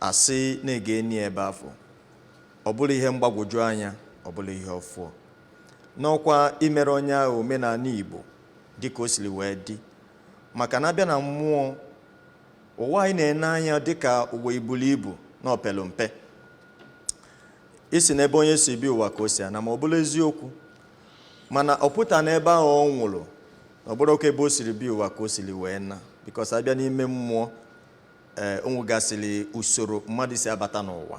Asị na-ege eni ebe afọ, ọ bụrụ ihe mgbagwoju anya, ọ bụrụ ihe ọfụọ n'ọkwa imere onye ahụ omenala Igbo dịka o siri wee dị, maka na abịa na mmụọ ụwa anyị na-ene anya dịka ụwa iburu ibu na opelu mpe, isi n'ebe onye si bi ụwa ka o si ana, ma ọ bụrụ eziokwu, mana ọ pụta n'ebe ahụ ọ nwụrụ na ọ bụrụ ka ebe o siri bi ụwa ka o siri wee na, because abịa n'ime mmụọ, ee, o nwegasịrị usoro mmadụ si abata n'ụwa.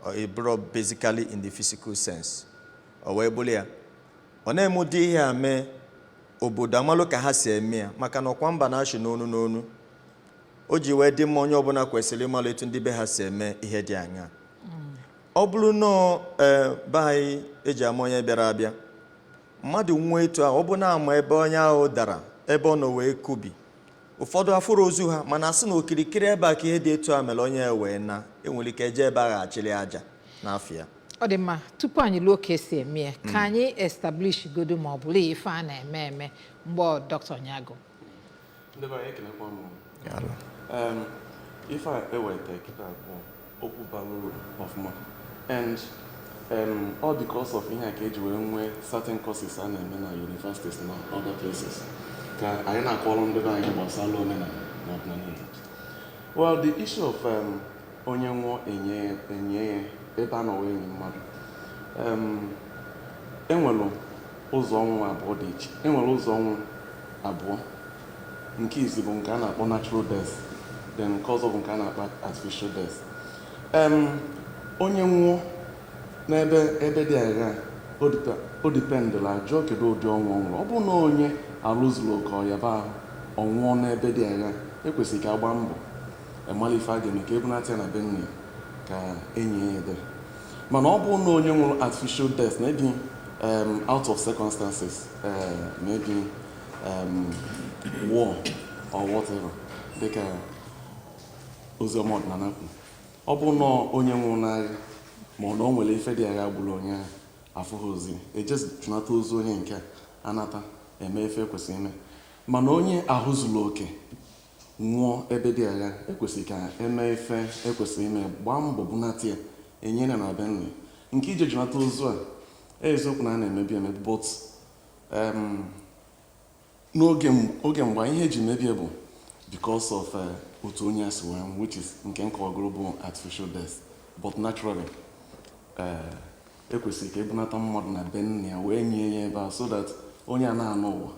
Ọ bụrụ basically in the physical sense, ọ wee bụrụ ya ọ na-eme ụdị ihe a mee obodo amalụ ka ha si eme ya, maka na ọkwa mba na-achị n'onu n'onu. O ji wee dị mma, onye ọbụla kwesịrị ịmalụ etu ndị be ha si eme ihe dị aṅaa. Ọ bụrụ nọọ ee be anyị eji ama onye bịara abịa, mmadụ nwee etu ahụ, ọ bụ na-ama ebe onye ahụ dara, ebe ọ nọ wee kubi. Ụfọdụ afụrụ ozu ha, mana asị na okirikiri ebe a ka ihe dị etu a mere onye wee na enwere ike eje ebe ahụ achịrị aja n'afọ ya. Ọ dị mma. Tupu anyị lụọ ka esi eme ya, ka anyị establish godo ma ọ bụrụ ife a na-eme eme mgbe Dr. Nyago. Ndị be anyị, ekenekwa m. Ife a eweta kịta bụ okwu bara uru ọfụma, and all because of ihe a ka eji wee nwee certain courses a na-eme na universities na other places, ka anyị na-akọrọ ndị be anyị gbasara omenala na ọdịnala Igbo. Well, the issue of onye nwụọ, enye ya ebe a nọ wee enyi mmadụ, enwere ụzọ ọnwụ abụọ dị iche. Enwere ụzọ ọnwụ abụọ. Nke izi bụ nke a na-akpọ natural death, then nke ọzọ bụ nke a na-akpọ artificial death. Onye nwụọ n'ebe ebe dị agha, o dependịla jụọ kedu ụdị ọnwụ ọ nwụrụ. Ọ bụrụ na onye alụzuru oke ọyaba ahụ, ọ nwụọ n'ebe dị agha, ekwesịrị ka agba mbọ emala ife a ga-eme ka ebunata ya na be nne ya ka enyi ya edere. Mana ọ bụrụ na onye nwụrụ artificial death, maybe out of circumstances, maybe war or whatever, dịka oziọma ọdịnala kwuru, ọ bụrụ na onye nwụrụ n'agha, ma ọ na o nwere ife dị agha gburu onye ahụ, afụghị ozi, eje chụnata ozu onye nke a, anata eme ife ekwesịrị ime. Mana onye ahụ zuru oke nwụọ ebe dị agha, ekwesịrị ka eme ife ekwesịrị ime, gbaa mbọ bunata ya, enyere na be nna ya. Nke ije junata ozu a, eziokwu na a na-emebi emebi, but n'oge oge mgbe ihe eji mebie bụ because of otu onye a si wee nwụ, which is nke nkọwagoro bụ artificial death. But naturally, ekwesịrị ka ebunata mmadụ na be nna ya wee nye ya ebe a, so that onye a na-anụ ụwa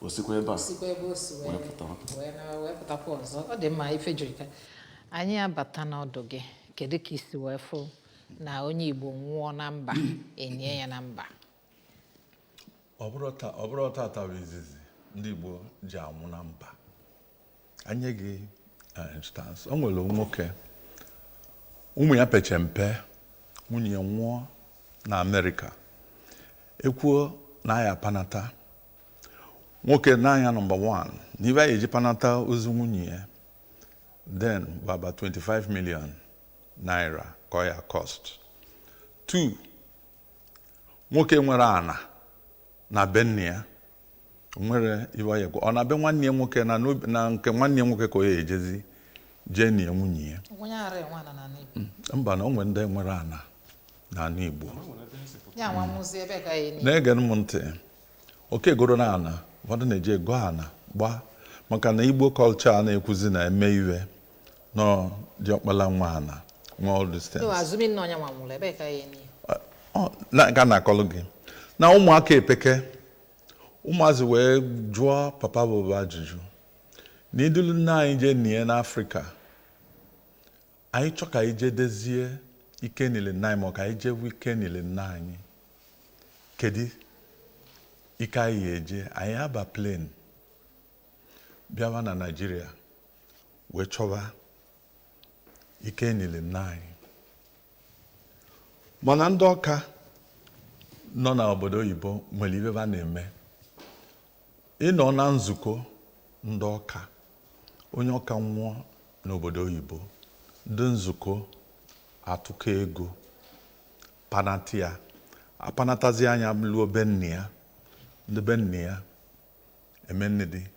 o sikwa ebe a sikwa ebe o si wee pụtara. Wee pụtakwa ọzọ. Ọ dị mma. Ife juru ka anyị abata n'ọdụ gị, kedu ka isi wee fụ na onye Igbo nwụọ na mba, enye ya na mba? Ọ bụrụ tata bụ izizi ndị Igbo ji anwụ na mba. Anyị gị instance, o nwere nwoke ụmụ ya peche mpe, nwunye ya nwụọ na Amerịka. Ekwuo na ya panata nwoke n'anya number 1 na ibe a eji panata ozu nwunye ya then bụ about 25 million naira ka ọ ya cost. Two, nwoke nwere ana na be nne ya, nwere ibe ọ ya ekwe, ọ na be nwanne ya nwoke na nke nwanne ya nwoke ka ọ ya ejezi jee nie nwunye ya. Onye ara enwe ana n'ala Igbo? Mba, na o nwere ndị nwere ana n'ala Igbo. Ya nwa nwụzi, ebe ka ya eni? Na-ege m ntị. Oke goro na ana, ụfọdụ na-eji ego ana gbaa, maka na Igbo culture a na-ekwuzi na eme iwe nọ diọkpala nwa ana nwe all these things. No, azụmi nna onye nwa nwụrụ, ebe ka ya eni? Ọ, na ka na-akọlụ gị na ụmụaka epeke, ụmụazị wee jụọ papa bụba ajụjụ na idulu nna anyị jee nie n'Afrịka, anyị chọ ka anyị jee dezie ike niile nna anyị, ma ọ ka anyị jee ike niile nna anyị, kedu ike anyị ga-eje? Anyị aba plane bịawa na Naịjirịa wee chọba ike niile nna anyị. Mana ndị ọka nọ n'obodo oyibo nwere ibe ha na-eme. Ịnọ na nzukọ ndị ọka, onye ọka nwụọ n'obodo oyibo, ndị nzukọ atụkọ ego panata ya, apanatazi anya luo be nne ya. Ndị be nne ya eme nnedi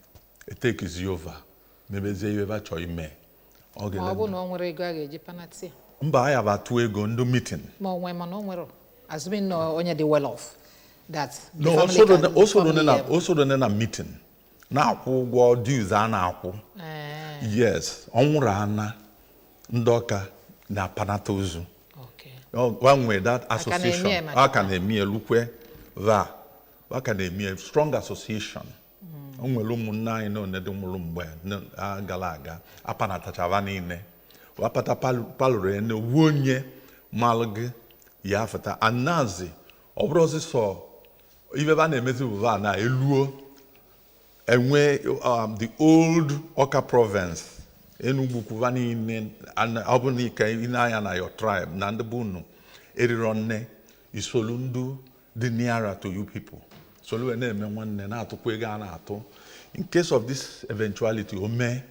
etekizi over, mebezie ihe ebe a chọrọ ime. Ọ Ma ọ ga-ele bụrụ na o nwere ego a ga-eji panati ya. Mba, anyị bụ atụ ego ndị meeting. Ma o nwee, mana o nwere, assuming na onye dị well off that the No, family can- o soro family na ya- o soro na meeting na-akwụ ụgwọ dues a na-akwụ. Yes, ọ nwụrụ ana, ndị Ọka na-apanata ozu. One way that na-eme association ya maka a ka na-eme elukwe va a ka na-eme strong association. O nwere ụmụnne anyị na onede nwụrụ mgbe a gara aga, apanatachava niile wapata palụrụ ene wuo onye malụ gị ya afụta anazi. Ọ bụrụzi sọ ife a na-emezi bụ va na eluo enwe the old Ọka province, Enugwu kwuva niile. Ọ bụ na ike ị na-anya na your tribe na ndị bụ unu eriro nne, isolu ndụ dị nearer to you people, solu wee na-eme nwanne, na-atụkwa ego a na-atụ in case of this eventuality. O mee,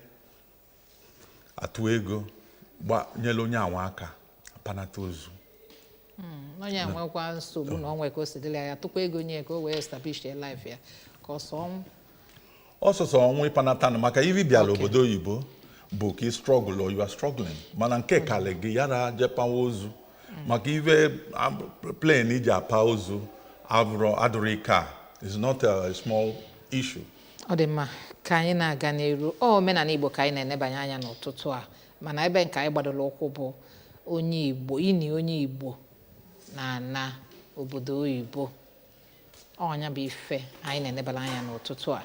atụ ego gba nyere onye anwa aka apanata ozu. Onye enwekwa nsogbu na onwe ka o si dịrị ya, ya tụkwa ego nye ya ka o wee establish ya life ya, ka ọ sọ ọnwụ. Ọsọsọ ọnwụ ịpanata nụ maka ibi bịara obodo oyibo bụ ka ị struggle or you are struggling, mana nke kalị gị yara jepawa ozu maka ife plane iji apa ozu abụrụ adụrụ ike a is not a small issue. Ọ dị mma ka anyị na-aga n'iru. Ọ omenala Igbo ka anyị na-enebanye anya n'ụtụtụ a, mana ebe nke anyị gbadoro ụkwụ bụ onye Igbo ini onye Igbo na-ana obodo oyibo. Ọnya bụ ife anyị na-enebara anya n'ụtụtụ a.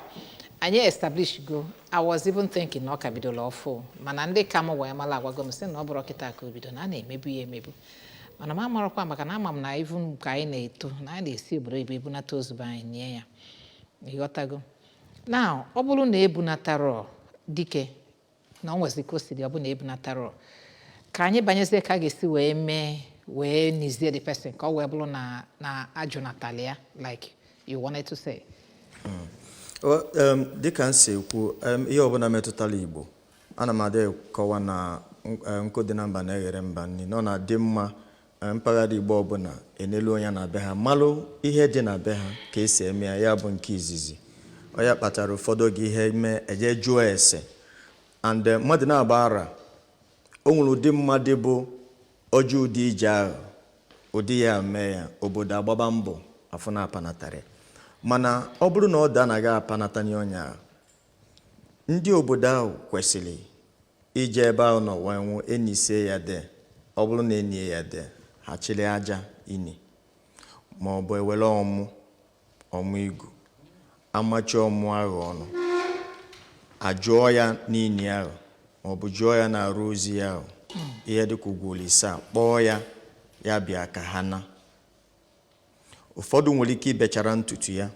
Anyị establish go. I was even thinking na ọ ka bidoro ọfụ, mana ndị ka m wee mara agwago m sị na ọ bụrụ kịta ka o bido, na a na-emebu ya emebu, mana m amarakwa maka na ama m na even ka anyị na-eto na a na-esi obodo oyibo ebunata ozugbo anyị nie ya. Ịghọtago? Now, ọ bụrụ na ebunatara dike na ọ nwezi ka o si dị, ọ bụ na ebunatara, ka anyị banyezie ka a ga-esi wee mee wee nizie the person, ka ọ wee bụrụ na ajụnatala ya, like you wanted to say. Well, dịka m si ekwu, ihe ọbụla metụtara Igbo, ana m adị kọwa na nkụ dị na mba na-eghere mba nri, na ọ na-adị mma mpaghara Igbo ọbụla enelu onye na be ha, malụ ihe dị na be ha, ka esi eme ya. Ya bụ nke izizi. Ọ ya kpatara ụfọdụ oge ihe mee, eje jụọ ese and mmadụ na-agba ara. O nwere ụdị mmadụ bụ ọjọọ, ụdị ije ahụ, ụdị ya mee ya, obodo agbaba mbọ afụ na apanatara ya. Mana ọ bụrụ na ọ da anaghị apanatanye onye ahụ, ndị obodo ahụ kwesịrị ije ebe ahụ nọ wee nwụ, enisie ya de. Ọ bụrụ na enie ya de, ha chịrị aja ini ma ọ bụ ewere ọmụ ọmụ igu amachi ọmụ ahụ ọnụ, ajụọ ya n'ini ahụ ma ọ bụ jụọ ya na-arụ ozi ya ahụ ihe dịka ugwuru ise, kpọọ ya, ya bịa ka ha na. Ụfọdụ nwere ike ibechara ntutu ya,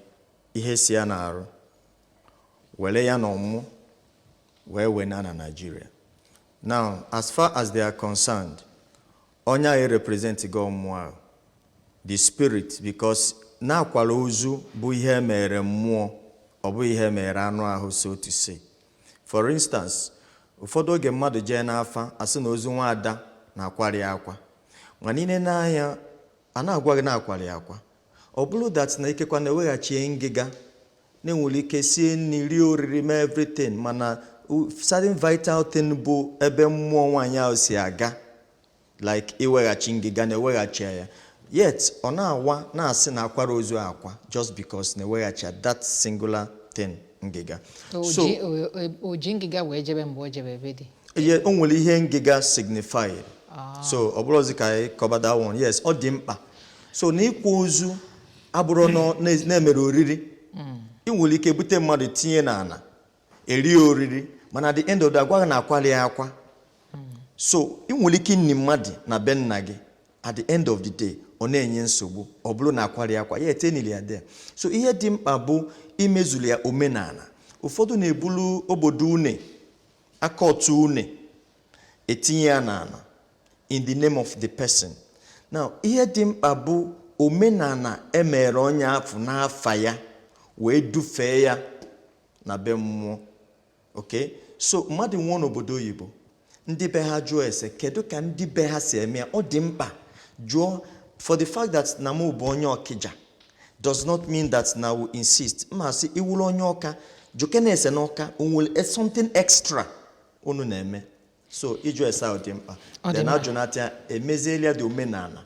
ihe si ya n'arụ, were ya na ọmụ wee wena na Nigeria. Now, as far as they are concerned, onye ahụ represent gị ọmụ ahụ, the spirit, because na-akwara ozu bụ ihe mere mmụọ, ọ bụghị ihe mere anụ ahụ, so to say. For instance, ụfọdụ oge mmadụ jee n'afa, asị na ozu nwaada na-akwari akwa, ma niile n'anya a na-agwa gị na-akwari akwa, ọ bụrụ that na ikekwa na-eweghachie ngịga, na-enwere ike sie nri, rie oriri, mee everything, mana certain vital thing bụ ebe mmụọ nwaanyị ahụ si aga, like iweghachi ngịga, na-eweghachi ya, yet ọ na-awa na-asị na akwara ozu akwa just because na-eweghachi that singular thing, ngịga. So o ji ngịga wee jebe mgbe o jebe ebe dị. Ihe o nwere ihe ngịga signified, so ọ bụrụzi ka anyị cover that one. Yes, ọ dị mkpa. So na ịkwa ozu abụrụ na-emere oriri. Ị nwere ike bute mmadụ tinye n'ala, erie oriri, mana at the end of the agwaghị na akwali ya akwa. So ị nwere ike inni mmadụ na be nna gị, at the end of the day ọ na-enye nsogbu, ọ bụrụ na akwari akwa ya etenili ya there. So ihe dị mkpa bụ imezulu ya omenala. Ụfọdụ na-ebulu obodo une akọtụ une etinye ya n'ala in the name of the person. Now, ihe dị mkpa bụ omenala emere onye afọ n'afa ya wee dufee ya na be mmụọ. Okay, so mmadụ nwụọ n'obodo oyibo, ndị be ha jụọ ese kedu ka ndị be ha si eme ya. Ọ dị mkpa jụọ. For the fact that na mụ bụ onye Ọkịja does not mean that na we insist. Mma sị iwuru onye Ọka, jụke na ese n'Ọka o nwere something extra unu na-eme. So ịjụ ese ahụ dị mkpa. Ọ dị Then mma. ajụnata ya, emeziela dị omenala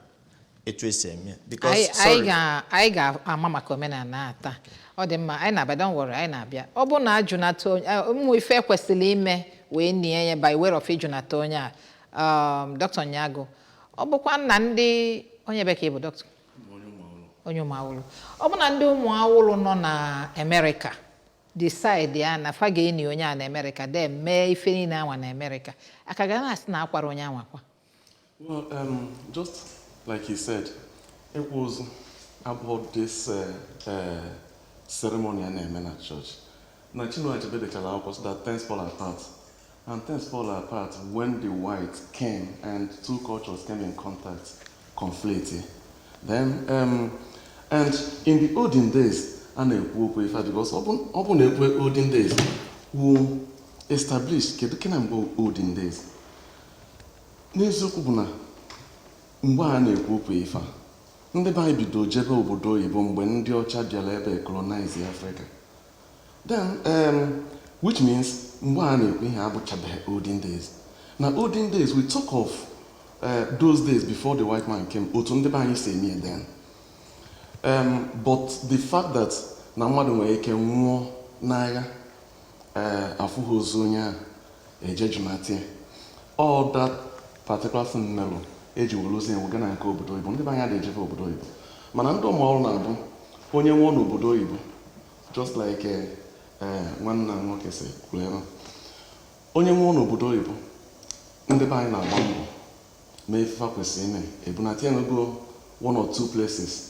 etu esi eme ya. Because Anyị anyị sorry, anyị ga-ama maka omenala a taa. Ọ dị mma, anyị na-abịa. Don't worry, anyị na-abịa. Ọ bụ na ajụnata onye, ụmụ ife kwesịrị ime wee nie ya by way of ịjụnata onye a. Dr. Nyago, ọ bụkwa na ndị onye bekee bụ dọkịta onye Ụmụawụlụ, ọ bụ na ndị Ụmụawụlụ nọ na Amerịka decide ya na fa ga-eni onye a na Amerịka, then mee ife niile anwa na Amerịka, aka ga na-asị na akwara onye anwa kwa? Well, just like he said, it was about this ceremony a na-eme na church. Na Chinua Achebe dechara akwụkwọ so that Things Fall Apart. And Things Fall Apart when the whites came and two cultures came in contact, conflate. Then, and in the olden days, a na-ekwu okwu ife a because ọ bụ na-ekwu olden days, who established kedu kena mgbe olden days? N'eziokwu bụ na mgbe a na-ekwu okwu ife a, ndị be anyị bido jebe obodo oyibo mgbe ndị ọcha bịara ebe colonize Africa. Then which means mgbe a na-ekwu ihe abụchabeghị olden days. Na olden days, we talk of those days before the white man came, otu ndị be anyị si eme ya then. But the fact that na mmadụ nwere ike nwụọ n'agha, afụghị ozu onye a, eje jụnata ya, all that particular thing merụ eji were ozi ya wega na nke obodo oyibo. Ndị be anyị adịghị ejebe obodo oyibo, mana ndị ụmụ ọrụ na-abụ onye nwụọ n'obodo oyibo, just like nwanna m nwoke si kwuru ebe a. Onye nwụọ n'obodo oyibo, ndị be anyị na-agba mbọ mee ife fa kwesịrị ime, ebunata ya n'ogo one or two places.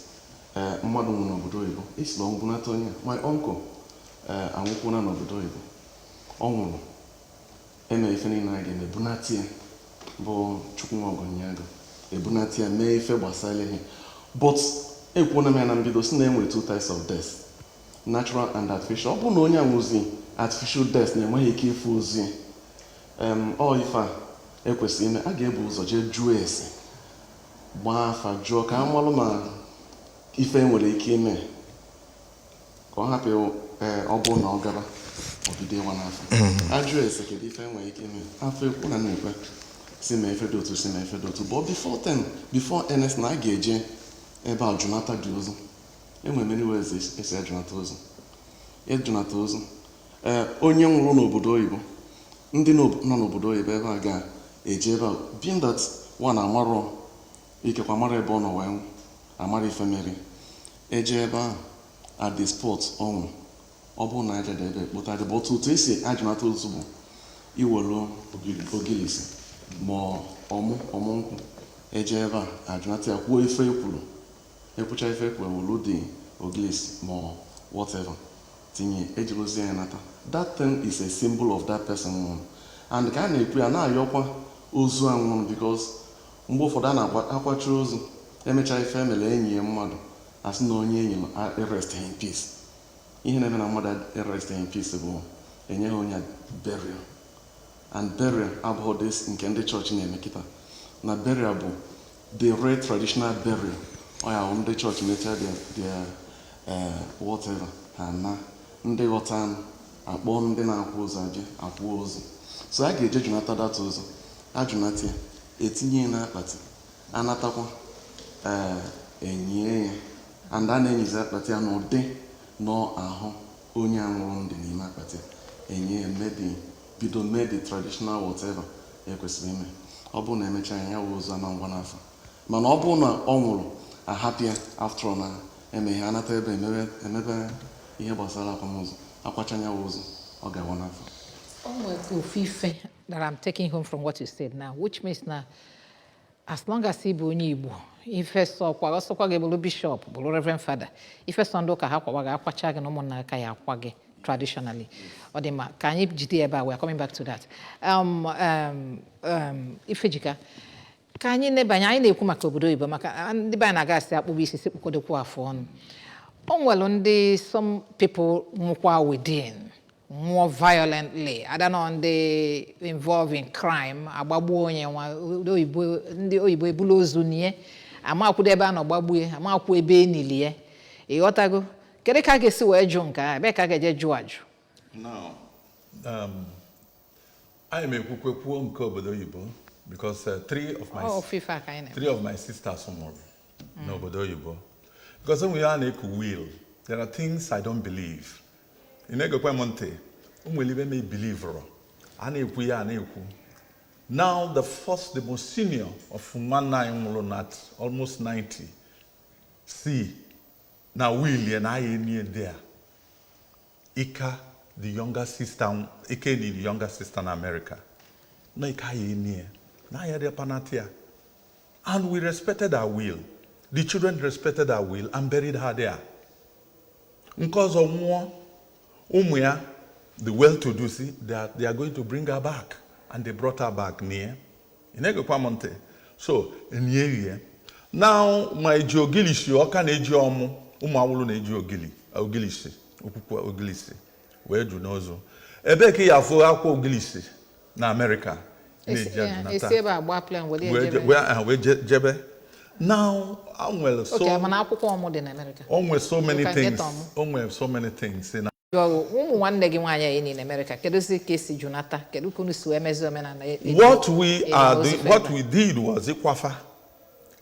Mmadụ nwụrụ n'obodo oyibo, esi na ọnwụ bunata onye a. My uncle anwụkwụna n'obodo oyibo. Ọ nwụrụ, eme ife niile a ga-eme, bunata ya, bụ Chukwumaogonyago, ebunata ya, mee ife gbasara ihe. But ekwuona m ya na mbido si na enwere two types of death, natural and artificial. Ọ bụrụ na onye a nwụzi artificial death na-enweghị ike ịfụ ozu ya, ọ ife a ekwesịrị ime, a ga-ebu ụzọ jee jụọ ese, gbaa afa, jụọ ka a malụ ma ife nwere ike ime ka ọ hapụ ee. Ọ bụrụ na ọ gaba, ọ bido ịwa n'afọ, ajụ ese kedu ife nwere ike ime, afọ ekwu na nnekwe si ma ife dị otu, si ma ife dị otu. But before then, before ns na a ga-eje ebe a jụnata dị ozu, enwere many ways esi ajụnata ozu. Ịjụnata ozu, ee, onye nwụrụ n'obodo oyibo, ndị nọ n'obodo oyibo ebe a ga-eje ebe a, being that one amarọ, ikekwe amara ebe ọ nọ wee nwụ, amara ife mere, eje ebe ahụ at the spot ọnwụ. Ọ bụrụ na aja dị ebe, kpụta aja. But otu esi ajụnata ozu bụ iwelu ogilisi ma ọmụ nkwụ, eje ebe a ajụnata ya, kwuo ife ekwuru, ekwucha ife ekwuru, welu dị ogilisi ma whatever tinye, ejirozie ya nata. That thing is a symbol of that person nwụrụ, and ka a na-ekwu ya na-ayọkwa ozu a nwụrụ, because mgbe ụfọdụ a na-akwachi ozu, emechaa ife emere enyi ya, mmadụ asị na onye enyi m rest in peace. Ihe na-eme na mmadụ rest in peace bụ enyeghị onye burial, and burial abụghị this nke ndị chọọchị na-eme kịta. Na burial bụ the real traditional burial. Ọ ya bụ ndị chọọchị mechaa their whatever, ha na ndị ghọta anụ akpọ ndị na-akwụ ozu abịa akwụ ozu. So a ga-eje junata data ozu, ajụnata ya, etinye ya n'akpati, anatakwa, ee, enyie ya, and a na-enyizi akpati ya n'ụdị nọ ahụ onye a nwụrụ ndị n'ime akpati ya, enye ya, maybe bido mee the traditional whatever ekwesịrị ime. Ọ bụrụ na emechaa ya, ya wụ ozu ama ngwa n'afọ. Mana ọ bụrụ na ọ nwụrụ, ahapụ ya, after all na emeghe, anata ebe emebe ihe gbasara akwamozu, akwacha ya wụ ozu, ọ ga-awa n'afọ. O nwere ofu ife that I'm taking home from what you said now, which means na as long as ị bụ onye Igbo, ife sọkwa ọsọkwa gị bụrụ bishọp, bụrụ reverend father, ife sọ ndị ụka ha kwawa gị, akwacha gị na ụmụnna aka ya akwa gị traditionally. Ọ dị mma, ka anyị jide ebe a. We are coming back to that. Ifejika, ka anyị nebanye, anyị na-ekwu maka obodo oyibo, maka ndị be anyị na-aga asị akpụba isi si kpụkodokwu afụ ọnụ. O nwere ndị, some people nwụkwa within, nwụọ violently, ada nọ ndị involved in crime, agbagbuo onye nwa ndị oyibo, ndị oyibo ebulu ozu nie, amakwudo ebe a nọ gbagbue, amakwu ebe enilie. Ịghọtago? Kedu ka a ga-esi wee jụ nke a? Ebe ka a ga-eje jụ ajụ? Now, Anyị m ekwukwe kwuo nke obodo oyibo because three of my Ọ ofufe a ka anyị na-eme. Three of my sisters nwụrụ n'obodo oyibo because enwere ihe a na-eku will. There are things I don't believe. Ị na-egekwe m ntị? O nwere ibe m believe a na-ekwu ya, a na-ekwu. Now, the first, the most senior of nwanne anyị nwụrụ na at almost 90, si na will ya na aya enye there. Ika, the younger sister, Ike ni the younger sister na America na ike aya enye na aya dị panatia, and we respected her will. The children respected her will and buried her there. Nke ọzọ nwụọ, ụmụ ya, the well-to-do, see, they are going to bring her back, and they brought her back near. Ị na-egekwa m ntị? So nie rie. Now, ma eji ogilisi ọka na-eji ọmụ, ụmụ awụlụ na-eji ogili ogilisi okwukwe ogilisi wee ju n'ozu. Ebee ka ị ya afụ akwa ogilisi na Amerịka na-eji ajụnata? Esi ebe a gbaa plane were wee ejebe. Wee jebe. Now, o nwere so Okay, mana akwụkwọ ọmụ dị na Amerịka. O nwere so many You can get things. ọmụ. O nwere so many things na Jụọ ụmụ nwanne gị nwaanyị a enyi na Amerịka, kedụzi ka esi junata? Kedu ka unu si wee mezi omenala What we are ozu doing, what ebe a? we did was ịkwafa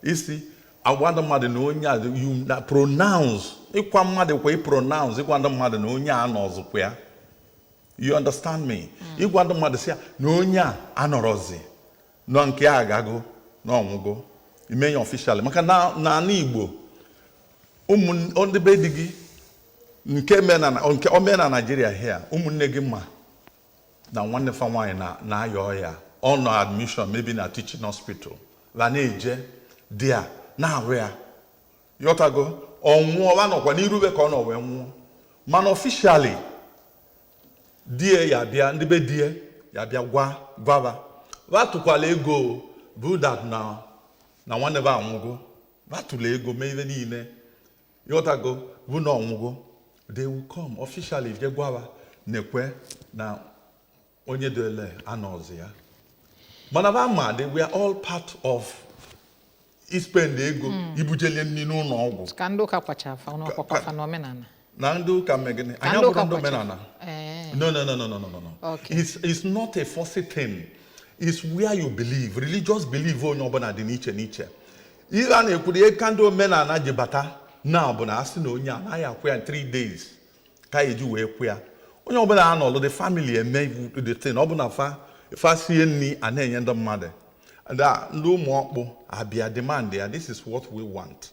isi agwa ndị mmadụ na onye a, you na pronounce ịkwa mmadụ kwa, pronounce ịgwa ndị mmadụ na onye a nọzikwa ya. You understand me? Ịgwa ndị mmadụ si ya na onye a anọrọzi nọ, nke a agago na ọnwụgo, ime ya officially, maka na n'ala Igbo, ụmụ ndị be di gị nke mee na nke o mee na Nigeria here, ụmụnne gị ma na nwanne fa nwaanyị na na-aya ọya, ọ nọ admission maybe na teaching hospital, la na-eje di a na-arụ ya, yọtago? Ọ nwụọ, ọ nọkwa n'irube ka ọ nọ wee nwụọ, mana officially die ya bịa, ndị be die ya bịa gwa gwava vatụkwala ego bụ that na nwanne ba anwụgo, vatụla ego mee ihe niile, yọtago? Bụ na ọnwụgo, they will come officially je gwava na-ekwe na onye dole anọzi ya. Mana ba ma they were all part of ispend ego ibujele nri n'ụlọ ọgwụ. Ka ndị ụka kwacha afa, ụnụ ọkwakwafa n'omenala? Na ndị ụka megịnị? Ka Anyị ndị ụka abụrụ ndị kwacha. omenala. Ee. No, no, no, no, no, no, no, no. It's not a forced thing. It's where you believe. Religious belief onye ọbụla dị n'iche n'iche. Ihe a na-ekwu ihe ka ndị omenala ji bata na bụ na asị na onye anaghị akwụ ya in 3 days ka eji wee kwụ ya. Onye ọbụla anọlụ, the family eme the thing. Ọ bụ na fa sie nri a na-enye ndị mmadụ. Ndị ụmụ ọkpụ abịa demand ya, "This is what we want."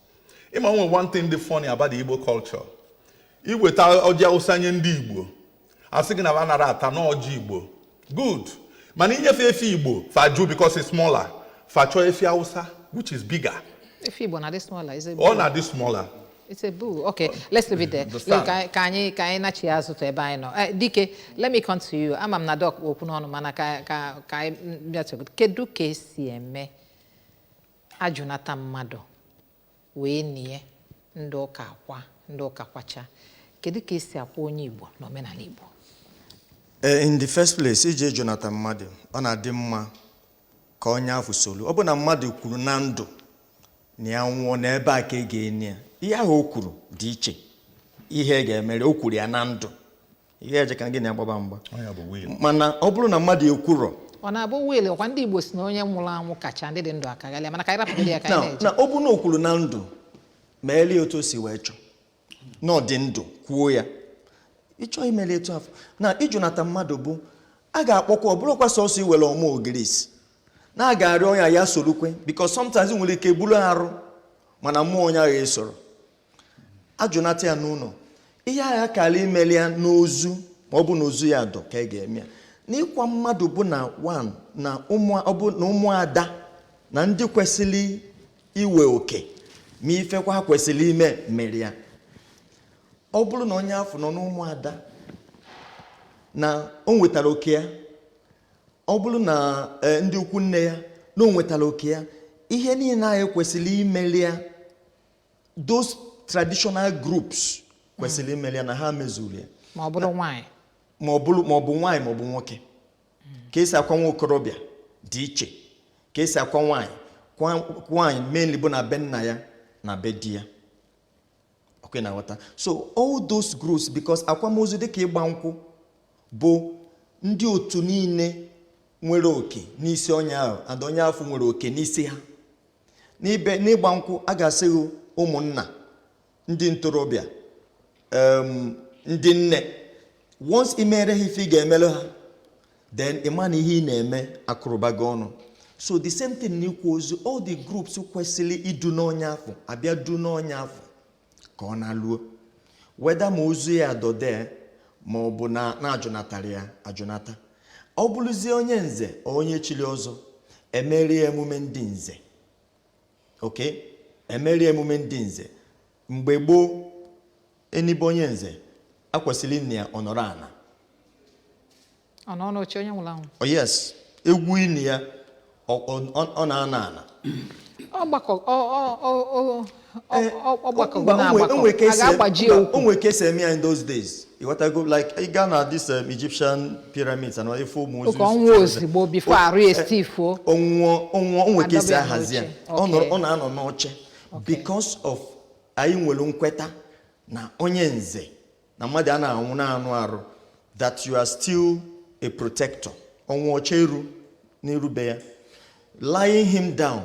Ịma nwe one thing dị funny about the Igbo culture. Iweta ọjị Awụsa nye ndị Igbo, asị gị na ha nara ata na ọjị Igbo good, mana inyefe efi Igbo, fa jụ because it's smaller. Fa chọọ efi Awụsa, which is bigger. Efi Igbo na-adị smaller, is a Ọ bull. na-adị smaller. It's a bull. Okay, let's leave it there. Understand. Look, ka anyị nachi azụ tụ ebe anyị nọ. Dike, let me come to you. Ama m na Doc okwu n'ọnụ, mana ka anyị bịatụ. Kedu ka esi eme ajụnata mmadụ wee nie, ndị ụka akwa, ndị ụka kwacha? Kedu ka esi akwa onye Igbo n'omenala Igbo? In the first place, iji ejunata mmadụ, ọ na-adị mma ka onye ahụ solu. Ọ bụ na mmadụ kwuru na ndụ na ya nwụọ n'ebe a ka ị ga-eni ya, ihe ahụ o kwuru dị iche. Ihe ga-emere o kwuru ya na ndụ, ihe eje ka gị na-agbaba mgba. Ọ ya bụ will. Mana ọ bụrụ na mmadụ ekwurọ Ọ na-abụ will ọkwa ndị Igbo si na onye nwụrụ anwụ kacha ndị dị ndụ akaghalịa, mana ka anyị rapụgoro ya ka anyị na na-eje. Na ọ bụ na o kwuru na ndụ ma elie otu o si wee chọọ na ọ dị ndụ kwuo ya, ịchọ imeli etu afọ na ijunata mmadụ bụ a ga-akpọkwa, ọ bụrụkwa sọsọ iwere ọmụ ogirisi na a ga-arịọ ya, ya sorokwe, because sometimes nwere ike buru arụ, mana mmụọ onye ahụ esoro ajụnata ya n'ụlọ. Ihe agha kara imeli ya n'ozu, ma ọ bụ na ozu ya dọ ka ị ga-eme ya n'ịkwa mmadụ bụ na one na ụmụ, ọ bụ na ụmụada na ndị kwesịrị iwe oke ma ifekwa ha kwesịrị ime mere ya. Ọ bụrụ na onye afọ nọ n'ụmụada na o nwetara oke ya, ọ bụrụ na ndị ukwu nne ya na o nwetara oke ya, ihe niile anyị kwesịrị imeli ya, those traditional groups kwesịrị imeli ya na ha mezuru ya. Ma ọ bụrụ nwaanyị? Ma ọ bụrụ, ma ọ bụ nwaanyị ma ọ bụ nwoke, ka esi akwa nwa okorobịa dị iche ka esi akwa nwaanyị. Kwa nwaanyị mainly bụ na be nna ya na be di ya. Okay, na ghọta? So all those groups, because akwamozu dịka ịgba nkwụ bụ ndị otu niile. Nwere oke n'isi onye ahụ and onye afọ nwere oke n'isi ha. N'ibe n'ịgba nkwụ, a ga-asị gị ụmụnna, ndị ntorobịa, ndị nne, once ị mere ha ife ị ga-emere ha, then ị ma na ihe ị na-eme akụrụba gị ọnụ. So the same thing n'ikwu ozu, all the groups kwesịrị idu n'onye afọ abịa du n'onye afọ ka ọ na-alụọ, weda ma ozu ya dọde ma ọ bụ na na-ajụnatara ya ajụnata. Ọ bụrụzie onye nze, onye chiri ọzọ, emerie emume ndị nze. Ok, emerie emume ndị nze. Mgbe gboo, enibe onye nze akwesịrị nne ya ọ nọrọ ana. Ọ nọ n'oche, onye nwụrụ anwụ? Oh yes, egwu ini ya, ọ na-ana ana. Ọgbakọ ọgbakọ Mba, na-agbakọ o nwere ka a esi ga-agbaji mba, okwu. O nwere ka esi eme ya in those days, ịghọtago? Like ị gaa na this Egyptian pyramids and ife ụmụ ozu. Oke ọnwụ ozigbo before arụ estifuo. Ọnwụọ, ọnwụọ, o nwere ka esi Adọba ya ahazi ya. n'oche. Ọ ọ na-anọ n'oche because of anyị nwere nkweta na onye nze na mmadụ a na-anwụ na-anụ arụ, that you are still a protector. Ọnwụ ọcha eru n'irube ya, lying him down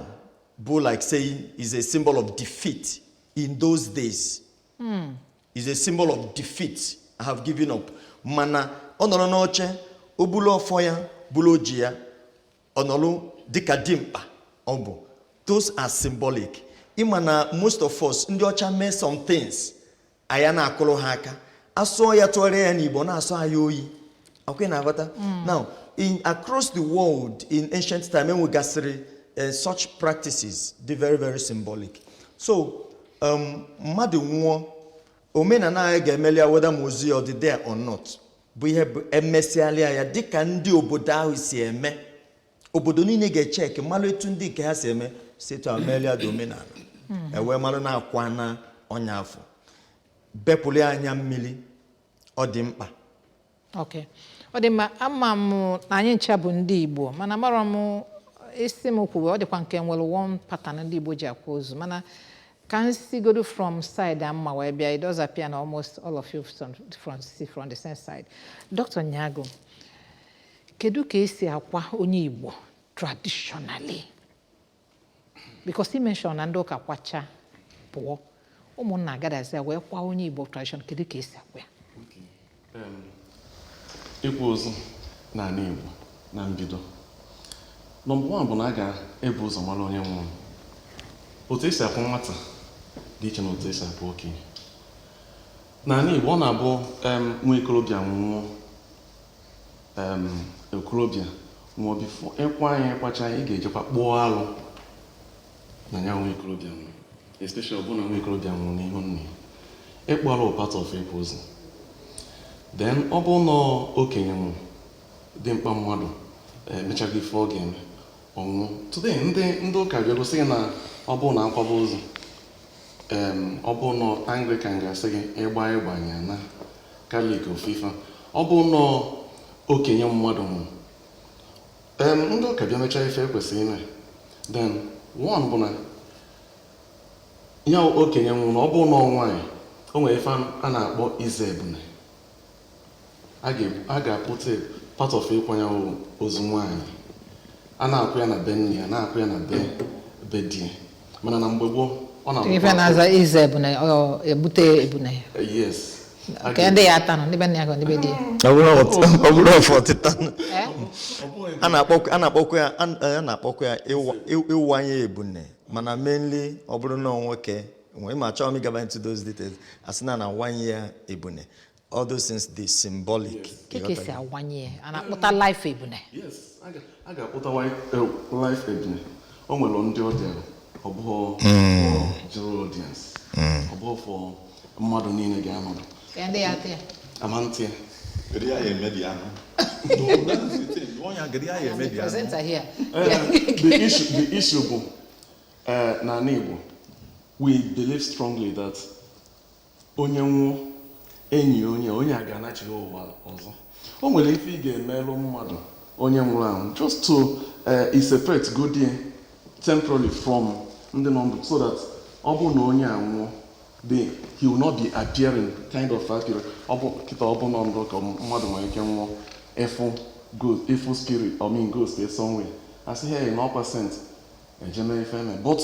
bụ like saying is a symbol of defeat in those days, is a symbol of defeat, "I have given up." Mana ọ nọrọ n'oche, o bulu ọfọ ya, bulu oji ya, ọ nọrọ dịka dimkpa ọ bụ. Those are symbolic. Ịma na most of us, ndị ọcha mee some things, anyị na-akụrụ ha aka. Asụọ ya, tụgharịa ya n'Igbo, na-asụ anyị oyi. Ọkwa ị na-aghọta? Now, in across the world in ancient time, enwegasịrị such practices dị very very symbolic. So mmadụ nwụọ, omenala anyị ga-emeli ya, whether ma ozu ya ọ dị there or not, bụ ihe bụ emesịalịa ya dịka ndị obodo ahụ si eme. Obodo niile ga-echeki malụ etu ndị nke ha si eme, si etu amelia dị omenala, ewee malụ na akwa na ọnya afọ bepụrụ ya anya mmiri. Ọ dị mkpa. Ok, ọ dị mma. Ama m na anyị ncha bụ ndị Igbo, mana mara m isi m kwuwe, ọ dịkwa nke nwere one pattern ndị Igbo ji akwa ozu. Mana ka m sigodo from side a mma wee bịa, it does appear na almost all of you from the same side. Dr. Nyago, kedu ka esi akwa onye Igbo traditionally? Because he mention na ndị ụka kwacha pụọ, ụmụnna agadazia wee kwa onye Igbo tradition. Kedu ka esi akwa ya? Ịkwa ozu n'ala Igbo na mbido, number one bụ na a ga-ebu ụzọ mara onye nwụrụ. Otu esi akwa nwata dị iche na otu esi akwa okenye. N'ala Igbo, ọ na-abụ nwa ikorobịa nwụọ, okorobịa nwụọ, before ịkwa anya ịkwacha, ị ga-ejekwa kpụọ alụ na ya nwa ikorobịa nwụrụ, especially ọ bụrụ na nwa ikorobịa nwụrụ n'ihu nna ya. Ịkpụ alụ bụ part of ịkwa ozu. Then ọ bụ na okenye nwụrụ, dị mkpa mmadụ emechago ife ọ ga-eme, ọnwụ. Today, ndị ụka bịa gosi gị na ọ bụrụ na akwaba ozu, ọ bụ na Anglican ga-asị gị ịgba ịgbanye na Catholic ofufe. Ọ bụ na okenye mmadụ nwụrụ, ndị ụka bịa mechaa ife ekwesịrị ime. Then one bụ na ya okenye nwụrụ, ọ bụ na ọ nwaanyị, o nwere ife a na-akpọ ize ebune. A ga-apụta part of ịkwanye ozu nwaanyị, a na-akwụ ya na be nne ya, na-akwụ ya na be di ya. Mana na mgbe gboo, ọ na-abụkwa Ife na-aza ize ebune, ọ ebute ebune? Yes. A Nke ndị ya ata nọ ndị be nne ya ka ndị be di ya? Ọ bụrụ ọfọ ọtịta. Eh? A na-akpọkwa ya ịwanye ebune, mana mainly ọ bụrụ na ọ nwoke nwee ma achọghị m ịgaba into those details, asị na na-awanye ya ebune. All those things dị symbolic. Ke ka esi awanye ya? A na-akpụta life ebune? Yes, a ga-akpụta life ebune. O nwere ndị ọ dịara, ọ bụghị for general audience, ọ bụghị for mmadụ niile ga-anọdụ. Nke ndị ya ata ya? Ama ntị ya. Kedu ya emebi anụ? No, that's the thing. Jụọ ya, kedu ya I'm the emebi anụ? presenter here. The issue bụ n'ala Igbo, we believe strongly that onye nwụọ, enyi onye a ga-anachighị ụwa ọzọ. O nwere ife ị ga-emelụ mmadụ, onye nwụrụ anwụ, just to separate go there temporarily from ndị nọ ndụ, so that ọ bụrụ na onye a nwụọ, he will not be appearing kind of appearing. Ọ bụ kịta, ọ bụ nọ ndụ ka mmadụ nwere ike nwụọ, ịfụ. Ghost, ịfụ spirit, I mean ghost is somewhere, asị hey, na ọkwa saint ejeme ife eme. But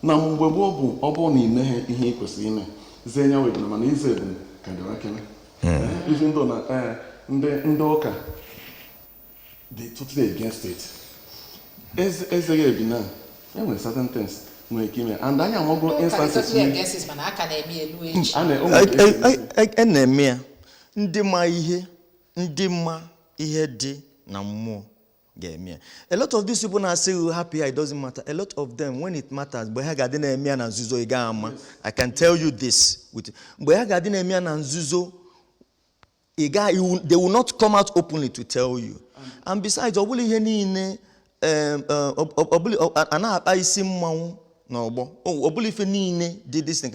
na mgbe gboo bụ ọ bụrụ na imeghe ihe ị kwesịrị ime, zie nya webụna, mana ize ebunu ka dịwa kene. Even though na ndị ụka they totally against it. Ezeghị ebi na enwere certain things nwere ike ime, and anyị amago instances. Against it, mana aka na-eme elu echi. A na o nwere ka esi eme. E na-eme ya. Ndị ma ihe, ndị ma ihe dị na mmụọ ga-eme ya. A lot of these people na-asị you happy, it doesn't matter, a lot of them, when it matters, mgbe ha ga-adị na-eme ya na nzuzo, ị gaghị ama. I can tell you this with mgbe ha ga-adị na-eme ya na nzuzo, ị ga they will not come out openly to tell you. And besides, ọ bụla ihe niile ọ bụla a na-akpa isi mmanwụ n'ọgbọ, ọ bụla ife niile dị this thing.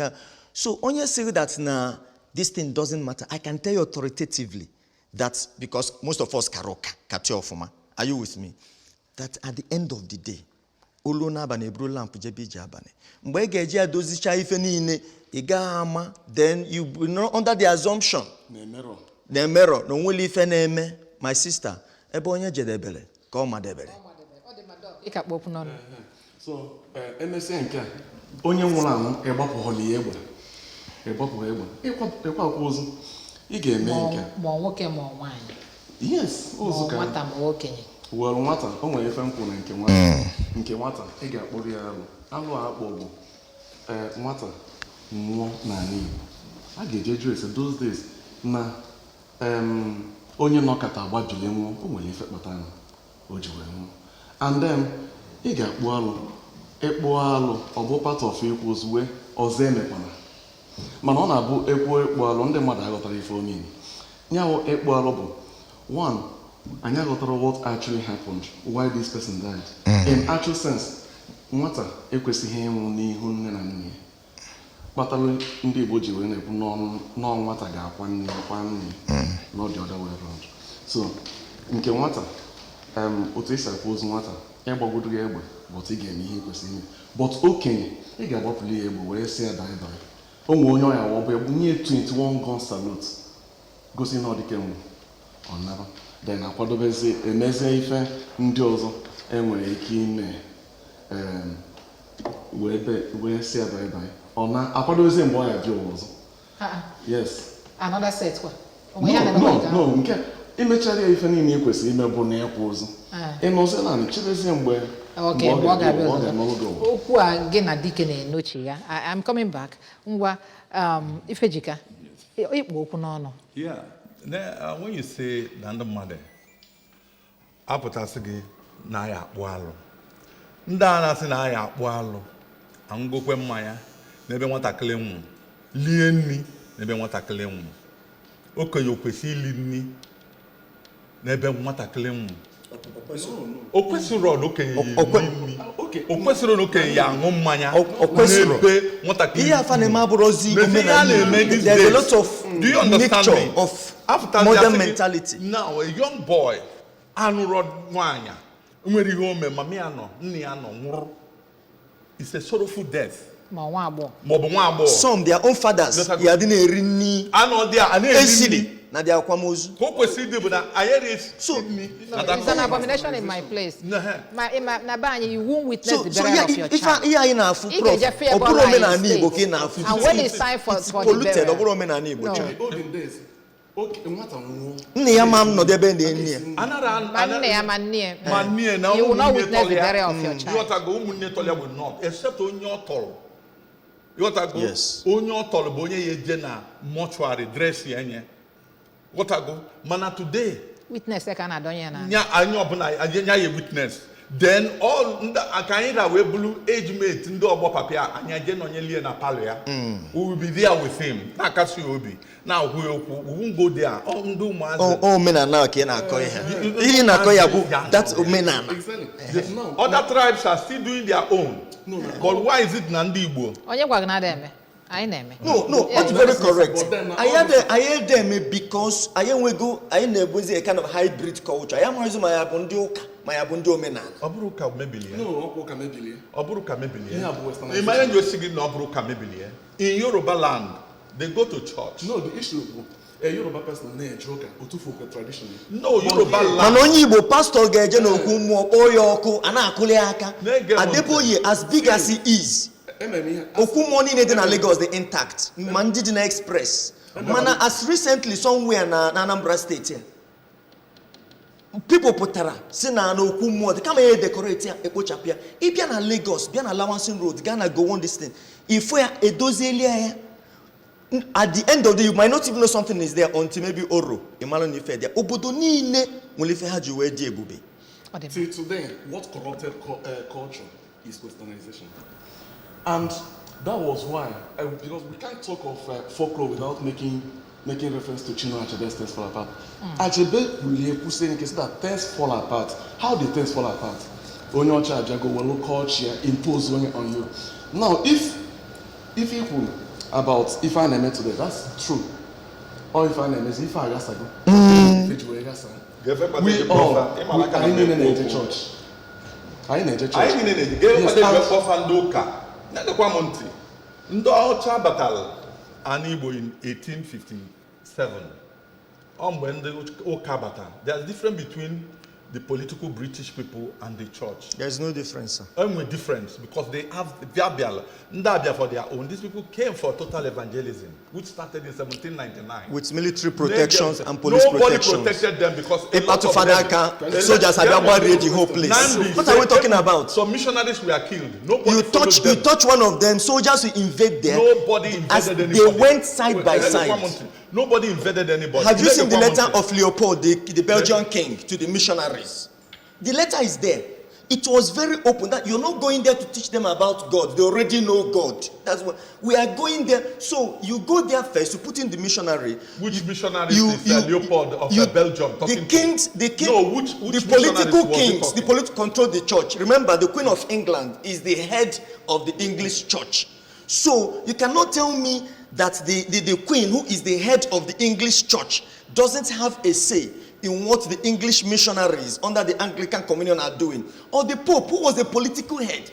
So onye sịrị that na this thing doesn't matter, I can tell you authoritatively that, because most of us kara ụka kacha ọfụma, are you with me, that at the end of the day, olu n'abalị eburu lamp jebe ije abalị, mgbe ị ga-eji ya dozicha ife niile, ị gaghị ama. Then you will not under the assumption na-emerọ na-emerọ na onwere ife na-eme. My sister, ebe onye jedebere ka ọ madebere. Ị ka kpọ okwu n'ọnụ. So emesịa nke a, onye nwụrụ anwụ, ịgbapụghọla ya egbe, ịgbapụghị egbe, ịkwa akwa ozu, ị ga-eme nke a. Ma ọ nwoke ma ọ nwaanyị? Yes. Ma Ozu ọ ka nwata ma ọ okenye? Were nwata, o nwere ife nkwụ na nke nwata. Nke nwata, ị ga-akpọrọ ya alụ. Alụ a akpọ bụ nwata nwụọ n'ala Igbo, a ga-eje jụ ese. Those days na onye nọkọta agbabili nwụọ, o nwere ife kpatara o ji wee nwụọ. And then ị ga-akpụ alụ. Ịkpụ alụ, ọ bụ part of ịkwụ ozu wee ọzọ emekwana. Mana ọ na-abụ ekwuo ịkpụ alụ, ndị mmadụ aghọtara ife omimi ya wụ ịkpụ alụ bụ one. Anyị aghọtara what actually happened, why this person died. In actual sense, nwata ekwesịghị ịnwụ n'ihu nne na nna ya, kpatara ndị Igbo ji wee na-ekwu n'ọnụ nwata ga-akwa nne ya, kwa nne ya, not the other way around. So nke nwata, otu esi akwa ozu nwata, ịgbagodo ya egbe, but ị ga-eme ihe ị kwesịrị ime. But okenye, ị ga-agbapụli ya egbe wee sị ya bye bye. O nwere onye ọya ọ bụ nye 21 gun salute, gosi na ọ dịka enwe ọ naba. Then akwadobezi, emezie ife ndị ọzọ enwere ike ime, wee sị ya bye bye, ọ na akwadobezie mgbe ọ ya bịa ụwa ọzọ. Ah, ah, Yes. Another set kwa. No. Onwe ya na-emekwa No. nke ahụ? No, nke imechara ya ife niile ị kwesịrị ime bụ na ịkwa ozu. Ah. Ị nọzie naanị chebezie mgbe Okay, mgbe ọ ga-abịa ọ ọzọ. ga-anọrọ gị ụwa. Okwu a gị na dike na-enochi ya. I'm coming back. Ngwa, Ifejika, ịkpụ okwu n'ọnụ. Yeah. Then, when you say na ndị mmadụ apụtasị gị na ya akpụ alụ, ndị a na-asị na ya akpụ alụ, aṅụgokwe mmanya n'ebe nwatakịrị nwụ, lie nri n'ebe nwatakịrị nwụ. Okenye o kwesị ili nri n'ebe nwatakịrị nwụ? O kwesịrị na okenye ya eri nri. O kwesịrị na okenye ya aṅụ mmanya O kwesịrọ. n'ebe nwatakịrị Ihe afa na-eme abụrụzi N'ezie, ihe a omenala na-eme Igbo. these There's a days. lot of Do you understand mixture me? of After modern they are mentality. Now, a young boy anụrọ nwaanyị nwere ihe o mee, mama ya nọ, nne ya nọ, nwụrụ. It's a sorrowful death. Ma nwa agbọghọ. Maọbụ nwa agbọghọ. Some, their own fathers Lọtago. ya dị na-eri nri anọ dị a na-eri esiri nri. Na dị akwamozu. Ka o kwesịrị ịdị bụ na anyị eri nri na that It's an abomination in my place. No, eh. Ma in my, na be anyị, you won't witness So the so burial ya of your ife child. ihe anyị na-afụ, Ị prof, ga-eje fee ọ ebe bụrụ ọrụ anyị omenala Igbo ka ị state. na-afụ. And when it's time It's for the polluted. burial. Ọ bụrụ omenala Igbo. No. Chọọ. In the olden days, oke nwata nwụọ, Nne ya ma m nọdụ ebe na-enye ya. Anara Ma nne ya, ma nne ya. Ma nne na You will not ụmụnne witness the tọrọ ya. burial of your child. Ịghọtago, ụmụnne tọrọ ya will not, except onye ọ tọrọ. Ịghọtago? Yes. Onye ọ tọrọ bụ onye ya eje na mortuary dress ya nye. Ghọtago? Mana today, Witness ya ka a na-adọnye ya na. Nya anyị ọbụla nya ya witness. Then all ndị ka anyị ra wee bụrụ age mate, ndị ọgbọ papa ya, anyị eje nọnyelie na palọ ya. We will be there with him, na-akasi ya obi, na-agwụ ya okwu. We won't go there. Ọ ndị ụmụazị. Ọ omenala ka ị na-akọ ihe. Ihe ị na-akọ ya bụ that omenala. Exactly. Now, Other tribes are still doing their own. But why is it na ndị Igbo? Onye gwa gị na ada eme? Anyị na-eme. No, Yeah, that's very correct. But then, Anyị ade eme because anyị enwego, anyị na-ebuzi a kind of hybrid culture. Anyị amaghịzi ma ya bụ ndị ụka ma ya bụ ndị omenala. Ọ bụrụ ka mebilie. No, ọkwa ụka mebilie. Ọ bụrụ ka mebilie. Ihe a bụ westernization. Ịmanya ji osi gị na ọ bụrụ ka mebilie. In Yoruba land, they go to church. No, the issue bụ A Yoruba person na-eje ụka otufuokwe tradition. No, Yoruba land. Mana onye Igbo, pastọ ga-eje n'okwu mmụọ, kpọọ ya ọkụ, a na-akụli ya aka. Na-ege m ntị. Adeboye, as big as he is, Emere m ihe. okwu mmụọ niile dị na Lagos dị intact, ma ndị dị na express. Mana as recently, somewhere na Anambra Steeti a, people pụtara si na n'okwu mmụọ dị, kama ya edecorate ya, ekpochapụ ya. Ịbịa na Lagos, bịa na Lawanson Road, gaa na Gowon this thing, ifo ya edozielia ya. At the end of the day, you might not even know something is there until maybe oro ịmara na ife dị ya. Obodo niile nwere ife ha ji wee dị ebube. Ọ dị mma. Till today, what corrupted culture is westernization. And that was why, because we can't talk of folklore without making reference to Chinua Achebe's Things Fall Apart. Achebe kwulie kwusie nke sị that things fall apart. How did things fall apart? Onye ọcha abịago welu culture impose onye on you. Now, if he kwuru about ife a na-eme today, that's true. Or ife a na-emezi, ife aghasago. Ife ji wee ghasa. Ga-efe We kpata all, ịma aka na anyị niile na-ekwu na-eje okwu. church. Anyị na-eje church. Anyị niile na-eje. Yes, Ga-efe and- kpọfa ndị ụka na-egekwa m ntị. Ndị ọcha batara ana Igbo in 1857. Ọ mgbe ndị ụka batara, there's difference between the political British people and the church. There is no difference, sir. Enwe difference because they have they abịa, ndị abịa for their own. These people came for total evangelism, which started in 1799 With military protections and police Nobody protections. protected them because a lot Ịkpatụ of fada them- aka, soldiers abịa gbarie the whole place. Nnamdi What are we said- talking about? Some missionaries were killed. Nobody You touch followed you them. touch one of them, soldiers will invade there. Nobody invaded As anybody. they went side by Wait, let me side. come on to- Nobody invaded anybody. Have you Let seen me the come on letter to- of Leopold, the Belgian king, to the missionaries? The letter is there. It was very open that you're not going there to teach them about God. They already know God. That's what we are going there. So you go there first, you put in the missionary. Which missionaries is Leopold of Belgium talking The kings, the king, To? No, which the political missionaries was he kings, the talking? political control the church. Remember, the Queen of England is the head of the English church. So you cannot tell me that the queen, who is the head of the English church, doesn't have a say in what the English missionaries under the Anglican Communion are doing. Or the Pope, who was the political head.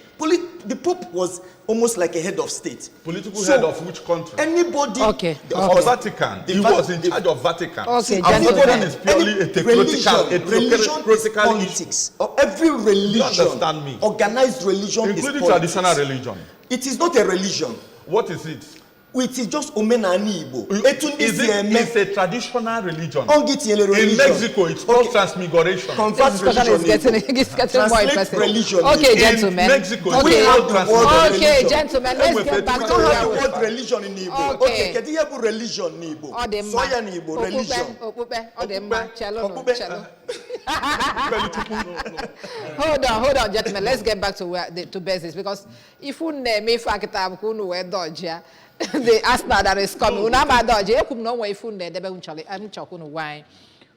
The Pope was almost like a head of state. Political So, head of which country? Anybody. Okay. Of Of course, Vatican. the He was in charge of Vatican. Okay, And gentlemen. Vatican is purely a Any theocratical, a religion is theocratical issue. politics. Or every religion, understand me? Organized religion is Including politics. traditional religion. It is not a religion. What is it? It is just omenala Igbo. Etu ndị Is si it, eme. it's a traditional religion. Ọ gị tinyere In religion. Mexico, it's called Okay. transmigration. Convert This discussion is religion getting, Igbo. it's getting more Translate interesting. religion Okay, In gentlemen. Mexico, Okay. We have the word Okay, religion. gentlemen, let's get back We to don't where have the we word religion in Igbo. Okay. Okay, kedu ihe bụ religion n'Igbo? Ọ dị mma. Sụọ ya n'Igbo, religion. Okpukpe, okpukpe, ọ dị mma. Chelụnụ, Okpukpe. chelụ. Hold on, hold on, gentlemen. Let's get back to where to basics, because if unu na-eme ife akịta bụ ka unu wee dodge ya, the Arsenal that is coming. Unu ama dodge. Ekwu m na o nwee ife unu na-edebe m chọrọ m chọkwa unu gwa anyị.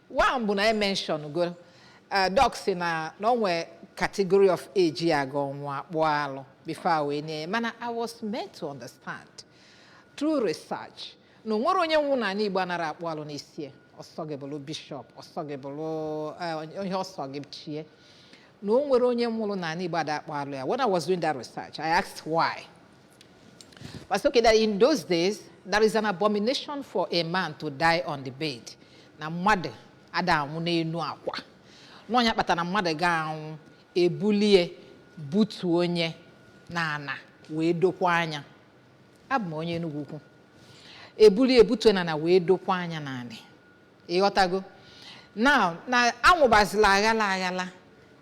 One bụ na e mention go. Doc si na o nwee category of age ya ga ọnwụ akpụ alụ before a wee nye ya. Mana I was meant to understand through research na o nwere onye nwụ n'ala Igbo anara akpụ alụ n'isi ya. Ọsọ gị bụrụ bishọp, ọsọ gị bụrụ ihe ọsọ gị chie, na o nwere onye nwụrụ n'ala Igbo ada akpụ alụ ya. When I was doing that research, I asked why. But okay, that in those days, there is an abomination for a man to die on the bed. Na mmadụ ada anwụ n'elu akwa. N'ọnya kpatara na mmadụ ga-anwụ, ebulie, butuo onye n'ana wee dokwa anya. Abụ m onye Enugu ukwu. Ebulie, butuo n'ana wee dokwa anya n'anị. Ịghọtago? Now, na anwụbazila aghala aghala.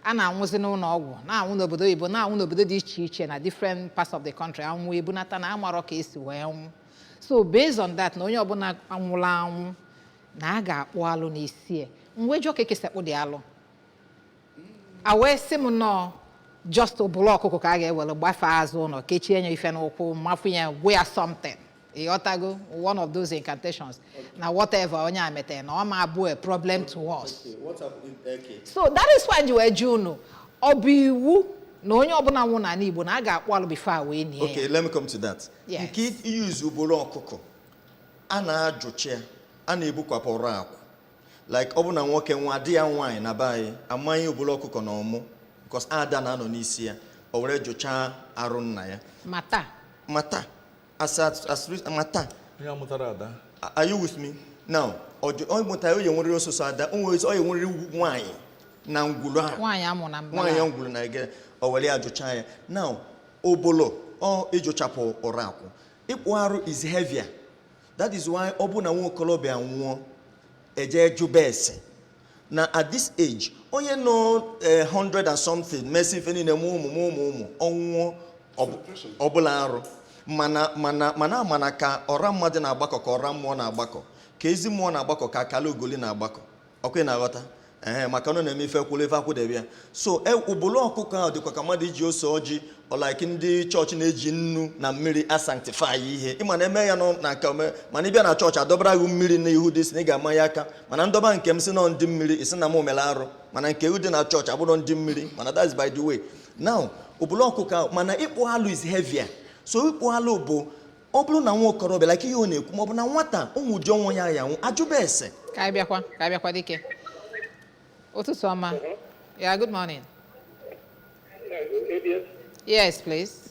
A na-anwụzi n'ụlọ ọgwụ, na-anwụ n'obodo oyibo, na-anwụ n'obodo dị iche iche na different parts of the country, anwụ ebunata na amarọ ka esi wee nwụ. So based on that, na onye ọbụla anwụla anwụ na a ga-akpụ alụ n'isi ya. Mgbe jụọ ka ekesekpụ dị alụ, a wee sị m nọọ just ụbụrụ ọkụkọ ka a ga-ewere gbafee azụ ụlọ, kechie ya ife n'ụkwụ, mafụ ya, gwa ya something. Ịghọtago? One of those incantations na whatever onye a metere na ọ ma abụ a problem to us. So that is why ji wee jụ unu, ọ bụ iwu na onye ọbụla nwụ n'ala Igbo na a ga-akpụ alụ before a wee nie ya? Okay, let me come to that. Yes. Nke use ugboro ọkụkọ, a na-ajụchi ya, a na-ebukwapụrụ akwụ. Like ọ bụ na nwoke nwa di ya nwaanyị na be anyị, amaghị ugboro ọkụkọ na ọmụ, because ada na-anọ n'isi ya, o were jụchaa arụ nna ya. Ma taa? Mata, as mata. Onye amụtara ada. Are you with me? Now ọ mụta ya, o nweriri ososo ada, o nwere ọ nweriri nwaanyị na ngwuru ahụ. Nwaanyị amụ na mbala. Nwaanyị ngwuru na ege, o were ya jụcha ya. Now obolo ọ ịjụchapụ ụra akwụ, ịkpụ arụ is heavier. That is why ọ bụ na nwa okorobịa nwụọ, eje jụba ese na at this age, onye nọ 100 and something, mesi ife niile, mụ ụmụ, mụ ụmụ ụmụ, ọnwụọ ọbụla arụ. Mana ka ọra mmadụ na-agbakọ, ka ọra mmụọ na-agbakọ, ka ezi mmụọ na-agbakọ, ka akala ogoli na-agbakọ. Ọkwa ị na-aghọta? Ee, maka na ọ na-eme ife kwụrụ ife akwụdebe ya. So ụbụlụ ọkụkọ ahụ dịkwa ka mmadụ iji ose ọjị, ọlaiki ndị chọọchị na-eji nnu na mmiri asanctify ihe. Ịma na eme ya nọ na nke ome, mana ịbịa na chọọchị, adọbara gị mmiri n'ihu dị, si na ị ga-ama ya aka. Mana ndọba nke m si nọ ndị mmiri, isi na m mere arụ. Mana nke dị na chọọchị abụrụ ndị mmiri. Mana that's by the way. Now ụbụlụ ọkụkọ ahụ, mana ịkpụ alụ is heavier. So ịkpụ alụ bụ ọ bụrụ na nwa okorobịa, like ihe ọ na-ekwu, ma ọ bụ na nwata ụmụ ụdị ọnwụ ya ya nwụ, ajụba ese. Ka anyị bịakwa, ka anyị bịakwa. Dike, ụtụtụ ọma. Yeah, good morning. ABS? Yes, please.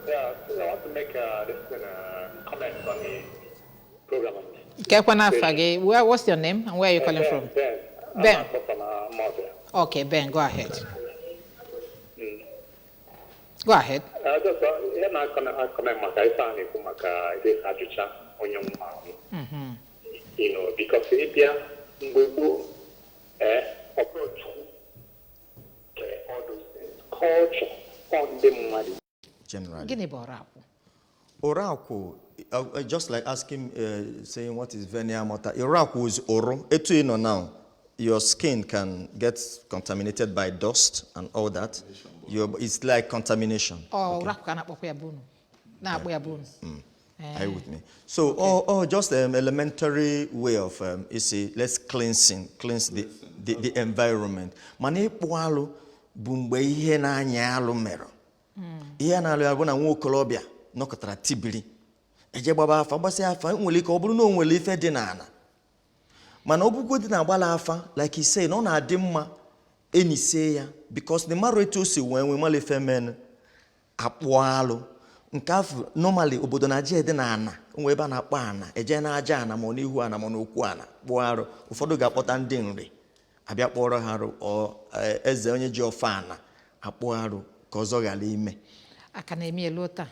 Yeah, so I want to make this comment on the program. Kekwa n'afa gị? What's your name and where are you calling Ben, from? Ben. Ben. I'm from Mother. Okay, Ben, go ahead, go ahead. Just, ihe na-akọ maka ife a na-ekwu maka ebe ajụcha onye nwụrụ anwụ. Because ịbịa mgbe gboo, ọ bụrụ Chukwu kere all those things. Culture, ọ ndị mmadụ. Generally. Gịnị bụ ọrụ akwụ? Oraku, just like asking, saying what is venial mortal. Oraku is oro. Etu you know now, your skin can get contaminated by dust and all that. It's like contamination. Ọ ụra akwụ ka a na-akpọkwa ya bụ unu na-akpọ ya bụ unu? Are you with me? So, oh, just an elementary way of, you see, let's cleanse the environment. Mana ịkpụ alụ bụ mgbe ihe na-anya alụ mere. Ihe na-alụ ya bụ na nwa okorobịa nọkọtara tibiri, eje gbaba afa, gbasịa afa, nwere ike ọ bụrụ na o nwere ife dị n'ala. Mana ọ bụgo dị na-agbala afa, like he say, na ọ na-adị mma enisie ya, because the mara etu o si wee nwee mara ife menụ akpụ alụ nke afọ. Normally obodo na-aja ede na ana onwe ebe a na-akpọ ana, eje na aja ana, ma ọ n'ihu ana, ma ọ n'okwu ana, kpụọ arụ. Ụfọdụ ga-akpọta ndị nri abịa kpọrọ ha arụ, ọ eze onye ji ọfọ ana akpụ arụ ka ọzọ ghara ime. Aka na-eme elu taa?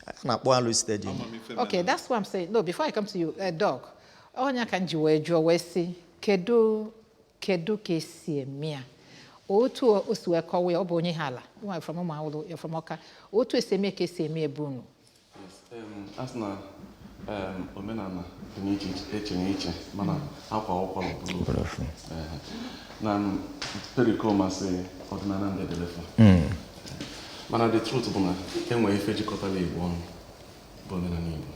A na-akpọ alụ stadium. Okay, that's what I'm saying. No, before I come to you, Doc, onye ka m ji wee jụọ wee sị, kedu ka esi eme ya? Otu o si wee kọwa ya, ọ bụ onye ha ala nwa from Ụmụawụlụ, you're from Ọka. Otu esi eme ka esi eme ebe unu? Yes, a sị na omenala dị n'iche iche n'iche, mana akwa ụkwara bụrụ ofu. Na perikoma sị ọdịnala ndị edelefa, mana the truth bụ na enwere ife jikọtara Igbo ọnụ bụ omenala Igbo.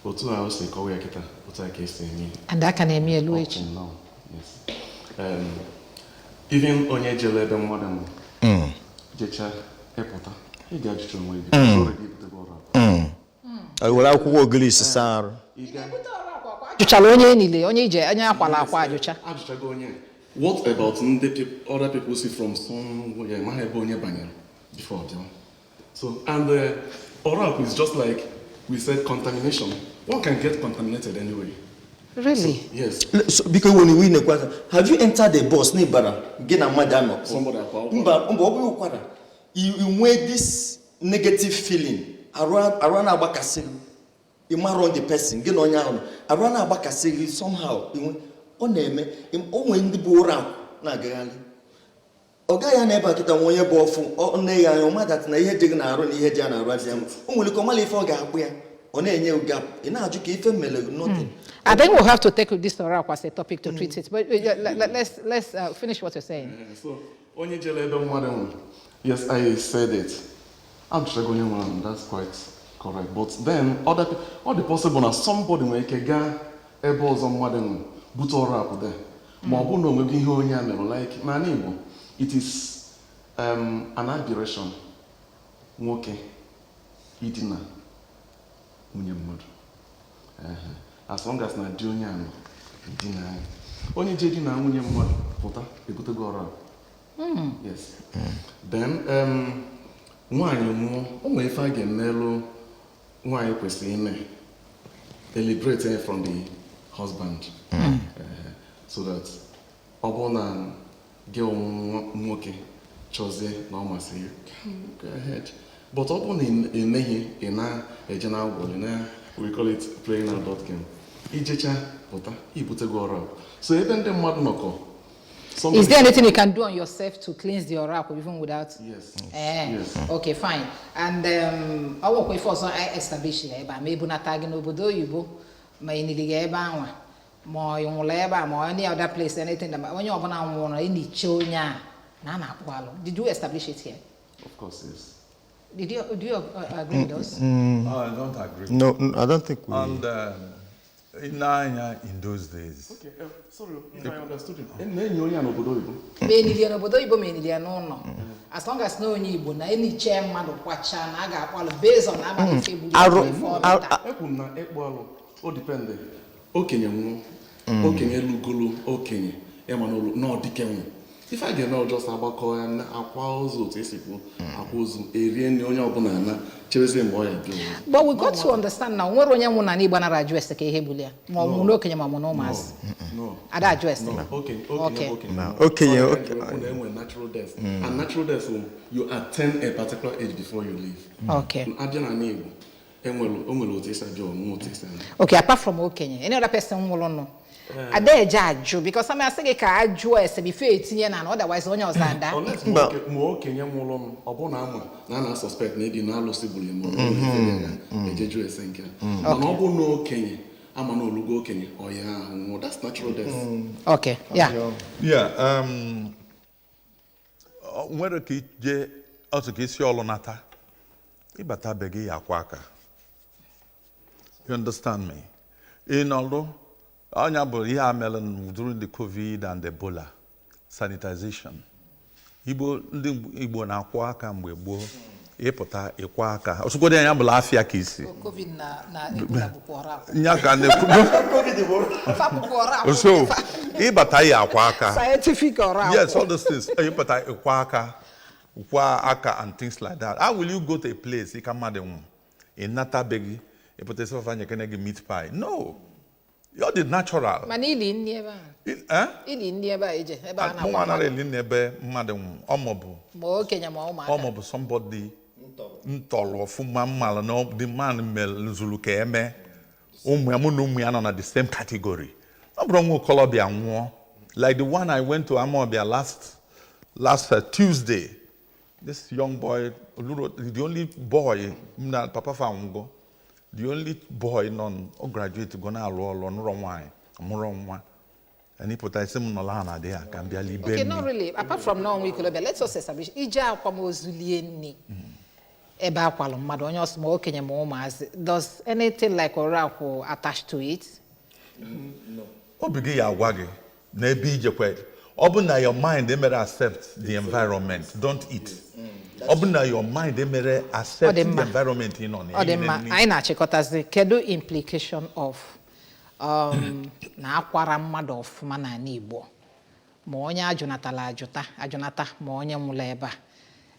Otu a o si kọwa ya kịta, otu a ka esi eme ya. And aka na-eme elu Up echi? till now, yes. Even onye jere ebe mmadụ nọ jecha ịpụta, ị ga-ajụcha onwe gị, already ibutego ọrụ a. Were akwụkwọ ogiri isi saa arụ. Ị ga Ajụchala onye niile, onye ije, onye akwala akwa, ajụcha. Ajụchago onye. What about ndị other people si from somewhere, maha ebe onye banyere before bịa? So and ọrụ is just like we said, contamination. One can get contaminated anyway. Really? Yes. So, biko, iwe iwe na-ekwu aka. Have you entered the bus n'ịbara gị na mmadụ anọ? Somebody akwa ụkwara. Mba, mba, ọ bụghị ụkwara. You nwee this negative feeling, arụ na-agbakasị gị. Ị marọ the person gị na onye ahụ nọ, arụ na-agbakasị gị somehow. Ọ na-eme o nwee ndị bụ ụra na-agagharị. Ọ gaghị ya na ebe a kịta nwa onye bụ ọfụ, ọ na-eghe anya ọmadat na ihe dị gị na-arụ na ihe dị ya na-arụ adịghị ya mma. O nwere ike ọ mara ife ọ ga-akpụ ya, ọ na-enye gap, ị na-ajụ ka ife mere, nothing. I think we'll have to take this Orakwa as a topic to treat it. But let's finish what you're saying. So onye jere ebe mmadụ nwụrụ, yes, I said it, ajụchago onye nwụrụ anwụ, that's quite correct. But then other ọ dị possible na somebody nwere ike gaa ebe ọzọ mmadụ nwụrụ, bute ọrụ apụ there, ma ọ bụ na onwego ihe onye a mere. Like n'ala Igbo, it is an aberration nwoke idina nwunye mmadụ. Ehe. As long as na di onye a nọ, dina ya. Onye je dina nwunye mmadụ pụta, ebutego ọrụ a. Yes. Then nwaanyị nwụọ, o nwere ife a ga-emelụ nwaanyị kwesịrị ime. Liberate her from the husband. So that ọ bụrụ na gị onwe nwoke chọzie na ọ masị gị, go ahead. But ọ bụrụ na ị emeghị, ị na-eje na agwụ, ị na, we call it playing adult game, ijecha pụta, ibutego ọrụ ahụ. So ebe ndị mmadụ nọkọ, Is there anything you can do on yourself to cleanse the oracle even without? Yes. Eh, Yes. okay, fine. And ọ nwekwa ife ọzọ anyị establish ya ebe a, ma ebunata gị n'obodo oyibo, ma ị nili gị ebe anwa, ma ọ nwụrụ ebe a, ma any other place, anything that onye ọbụla nwụrụ eniche onye a na a na-akpụ alụ. Did you establish it here? Of course, yes. Did you do you agree with us? I don't agree. No, I don't think we. And in anya in those days, Okay, sorry, if I understood you. Na-enyi onye a n'obodo oyibo. Ma enili ya n'obodo oyibo, ma enili ya n'ụlọ, as long as na onye Igbo na eniche mmadụ kwacha na a ga-akpụ alụ based on abalị ife gburu ya. Ife ọ meta. Ekwu m na ịkpụ alụ, o depend. Okenye nwụọ, okenye lugolo okenye, ịma n'olu na ọ dike nwụ, ife a ga-eme, ọjọọ agbakọ ya na akwa ozu, otu esi kwuo, akwa ozu, erie nri, onye ọbụla na chebezie mgbe ọ ya bịa ụwa. But we got to understand na onwere onye nwụ na Igbo nara ajụ ese ka ihe gburu ya, ma ọ mụ n'okenye ma ọ mụ na ụmụazị. No. Ada ajụ ese. No, okenye, okenye Okay. bụ okenye. No, okenye, Ọ dị ka okenye. nke na enwe natural death, and natural death bụ you attain a particular age before you leave. Abịa n'ala Igbo, enwere, o nwere otu esi abịa ọnwụ, otu esi abịa. Okay, apart from okenye, any other person nwụrụ nụ ada eje ajụ, because ama asị gị ka ajụọ ese before etinye na, otherwise onye ọzọ ada. Unless ma okenye nwụrụ m, ọ bụ na ama na a na-suspect na ebi na alụsị gburu ya, ma ọ bụ na ya eje jụọ ese nke a. Mana ọ bụ na okenye ama na olugo okenye, ọ ya ahụ nwụọ, that's natural death. Okay, yeah. Yeah, ọ nwere ka ije otu ka isi ọlụ nata, ịbata be gị, ya akwa aka. You understand me? Ị nọlụ ọnya bụ ihe a mere during the COVID and Ebola, sanitization. Igbo, ndị Igbo na-akwọ aka mgbe gboo. Ịpụta, ịkwọ aka, osụkwado anya bụla afịa ka isi. COVID na Ebola bụkwa ọra akwụ. Nya ka na-ekwu. Fa bụkwa ọra akwụ. So ịbata, ya akwa aka. Scientific ọra akwụ. Yes, all those things. Ịpụta, ịkwa aka, kwa aka and things like that. How will you go to a place ịka mmadụ nwụ, ị natabeghị, ịpụta isi fafa nyekene gị meat pie? No, you're the natural. Mana ili nri ebe a. Eh? Ili nri ebe a, ije ebe a Mụnwa na-akwa anara mmadụ. eli n'ebe mmadụ nwụ, ọmọbụ Ma okenye ma ụmụaka. ọmọbụ somebody ntọrọ ọfụma, mmalụ na the man mere zuru ka eme ụmụ ya, mụ na ụmụ ya nọ na the same category. Ọ bụrụ nwa okolobịa nwụọ, like the one I went to Amobia last last Tuesday, this young boy Oluro, the only boy m na papa fa nwụgo, the only boy nọ, ọ graduate go, na-alụ ọlụ, nụrọ nwaanyị, mụrọ nwa. Anyị pụta isi m nọla ha na dị ya ka m bịa libe Okay, nri. not really. Apart from na ọnwụ ikolobịa, let's us establish ije akwamozu, lie nri ebe akwalụ mmadụ, onye ọsọ, ma okenye ma ụmụazị, does anything like ọrakwụ attached to it? Obi gị ya agwa gị n'ebe ijekwe. Ọ bụ na your mind emere accept the environment, don't eat. Ọ bụ na your mind emere Ọ accept dị the mma. environment ị nọ na Ọ dị mma. Anyị na-achịkọtazi. Kedu implication of na akwara mmadụ ọfụma n'ala Igbo, ma onye ajụnatala ajụta ajụnata, ma onye nwụrụ ebe a?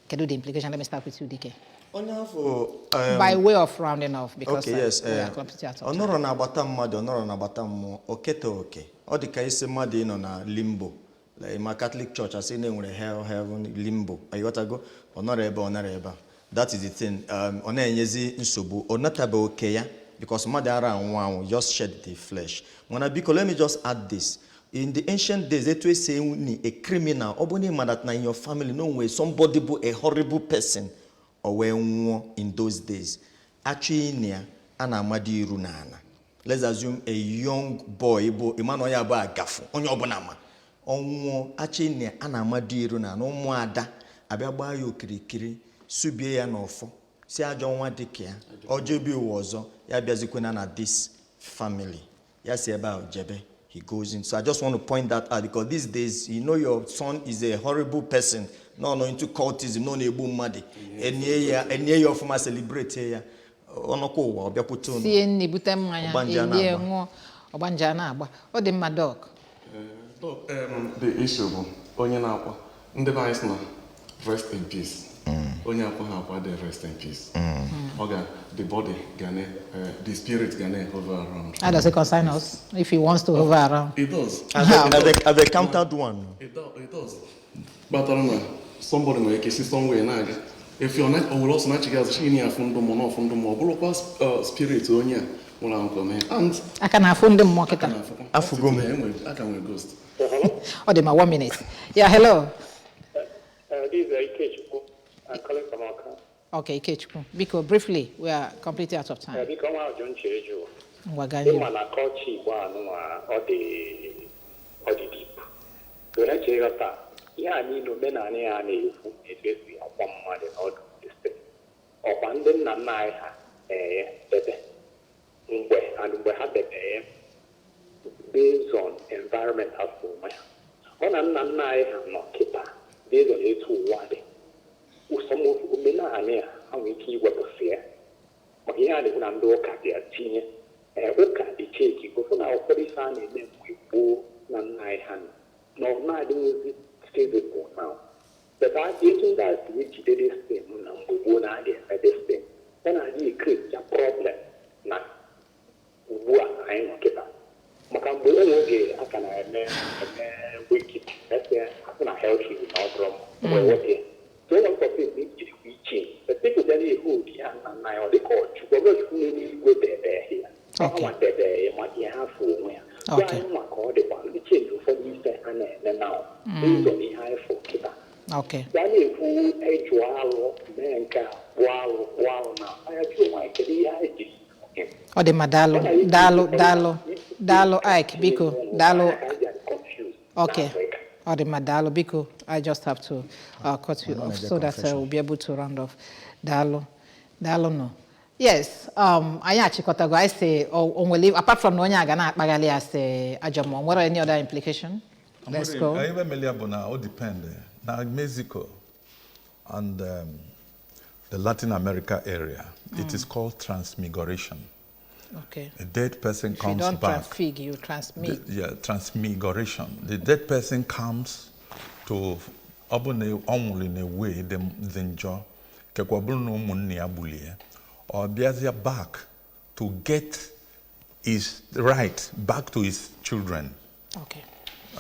Kedu the implication? Let me start with you, Dike. Onye afọ By way of rounding off, because okay, yes, we eh, are completely out of ọ time. nọrọ n'agbata mmadụ, ọ nọrọ n'agbata mmụọ, o keta oke. Ọ dị ka isi mmadụ ịnọ na limbo, like ma Catholic Church asị na enwere hell, heaven, limbo. Ịghọtago? Ọ nọrọ ebe, ọ nọrọ ebe a. That is the thing. Ọ na-enyezi nsogbu, ọ natabeghị oke ya, because mmadụ ara anwụ anwụ, just shed the flesh. Mana biko, let me just add this. In the ancient days, etu esi enyi a criminal, ọ bụ na ịma that na in your family no nwere somebody bụ a horrible person, o wee nwụọ, in those days, achọ ịnị ya, a na-amado iru n'ala. Let's assume a young boy bụ ịma na onye abụọ agafu, onye ọbụla ma ọ nwụọ, achọ ịnị ya, a na-amado iru n'ala, ụmụada abịa gbaa ya okirikiri, subie ya n'ọfọ, si ajọ nwa dị ka ya, ọjọọ bi ụwa ọzọ, ya bịazikwena na this family, ya si ebe ahụ jebe. He goes in. So I just want to point that out, because these days, you know your son is a horrible person, no into cultism, no na-egbu mmadụ, enye ya, enye ya ọfụma, celebrate ya, ọnọkwa ụwa, ọ bịakwute unu. Sie nri, bute mmanya, Ọgbanje a elie, na-agba. ṅụọ, ọgbanje a na-agba. Ọ dị mma, Doc. The issue bụ onye na-akwa, ndị be anyị sị na rest in peace. Onye akwa ha akwa dị rest in peace. Ọ ga the body ga na the spirit ga na hover around. How does it concern us if he wants to hover around? It does. I've encountered one. It does. Kpatara na somebody nwere ike si somewhere na-aga efi ọ na- o were ọsọ na-achịghị azụ chi ya afụ ndụ mmụọ na ọfụ ndụ mmụọ, ọ bụrụkwa spirit onye a nwụrụ anwụ ka o mee and Aka na-afụ ndị mmụọ kịta. na-afụkwa. Afụgo m. Aka nwere ghost. Ọ dị ma, one minute. Yeah, hello. This is Ikechukwu. I'm calling from Awka. Okay, Ikechukwu, biko, briefly, we are completely out of time. Biko, nwa ajụ nche eju. Ngwa, gaa n'ihu. Ịma na kọlchọ Igbo anụnwa, ọ dị deep. Were chee ịghọta ihe a niile, omenala ya na-ekwu etu esi akwa mmadụ n'ọdụ ese. Ọkwa ndị nna nna anyị ha na-enye debe mgbe and mgbe ha debe ya based on environment ha fụ onwe ha. Ọ na nna nna anyị ha nọ kịta, based on etu ụwa dị, ụsọm omenala ya ha nwere ike iwepụsị ya, maka ihe a na-ekwu na ndị ụka bịa tinye ee ụka dị cheki gofu na ụfọdụ ife a na-eme mgbe gboo na nna anyị ha nọ na ọ na-adịghịzi feasible now. But etu ndị a si ejide this thing na mgbe gboo na-adị eme this thing, ọ na-adị create ya problem na ugbu a anyị nọ kịta, maka mgbe enwe oge a ka na-eme eme wake, ese asị na health na ọ dụrọ mgbe nwoke so ụlọ nkwasị ejirikwa iche. But people bịa na-ehu ụdị ya nna nna ya, ọ dịka ọchukwu ọ bụrụ Chukwu n'eluigwe debe ya. Ọnwa debe ya maka ihe ha fụ onwe ya. So anyị nwa ka ọ dịkwa ndị change ụfọdụ ife a na-eme na ụzọ na ihe anyị fụ kịta. Ya na-ekwu ejụ alụ mee nke a, kpụọ alụ, kpụọ alụ na anya jụọ nwaanyị kedu ihe anyị ji. Ọ dị mma, daalụ, daalụ, daalụ, daalụ, Ike, biko, daalụ. Okay. Ọ dị mma, daalụ, biko. I just have to cut you off so that we'll be able to round off. Daalụ, daalụ nọ. Yes, anyị achịkọtago. Anyị sị o nwere, apart from na onye a ga na-akpaghalị asị ajọ mmụọ, nwere any other implication? Let's go. Ebe melia bụ na o depend na Mexico and the Latin America area. It is called transmigration. A dead person If you comes don't back. Transfig, you transmit. Yeah, transmigration. The dead person comes to, ọ bụ na ọ nwụrụ in a way dị njọ, kekwa ọ bụrụ na ụmụnne ya gbulie, ọ bịazie back to get his right back to his children.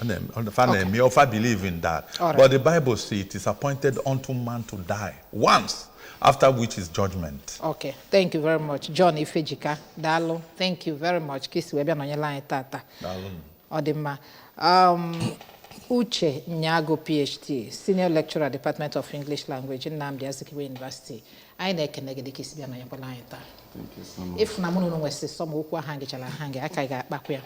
Ọ na-eme, ọfa believe in that. All right. But the Bible says it is appointed unto man to die once, after which is judgment. Okay, thank you very much. John Ifejika, daalụ. Thank you very much. Ka isi wee bịa nọnyere anyị tata. Daalụ. Ọ dị mma. Uche Nyago, PhD, Senior Lecturer, Department of English Language, Nnamdi Azikiwe University. Anyị na-ekene gị dịka isi bịa nọnyekwala anyị taa. Thank you so much. Ịfụ na mụ na unu nwesị sọm okwu aha ngịchara aha ngị aka ga-akpakwa ya.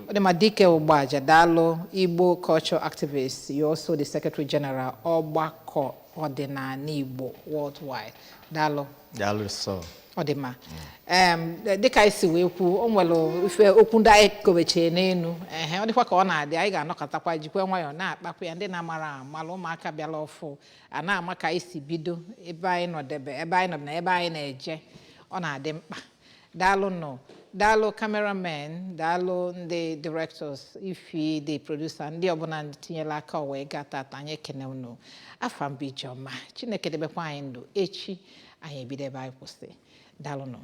Ọ dị ma, Dike Ugbaja, daalụ, Igbo culture activist. You also the Secretary General, Ọgbakọ Ọdịnala Igbo Worldwide. Daalụ. Daalụ sọ. Ọ dị mma. Dịka anyị si wee kwuo, o nwere ife okwu ndị anyị kobechee n'elu. Ehe, ọ dịkwa ka ọ na-adị, anyị ga-anọkọtakwa jikwa nwayọọ na-akpakwa ya. Ndị na-amara amalụ, ụmụaka bịara ọfụ a na-ama ka anyị si bido, ebe anyị nọdebe, ebe anyị nọ na ebe anyị na-eje, ọ na-adị mkpa. Daalụ nụ, daalụ cameraman, daalụ ndị directors, Ifi the producer, ndị ọbụla tinyere aka o wee gaa tata. Anyị ekene unu. Afa mbụ Ijeọma. Chineke debekwa anyị ndụ, echi anyị ebido ebe anyị kwụsị. Daalụ nụ.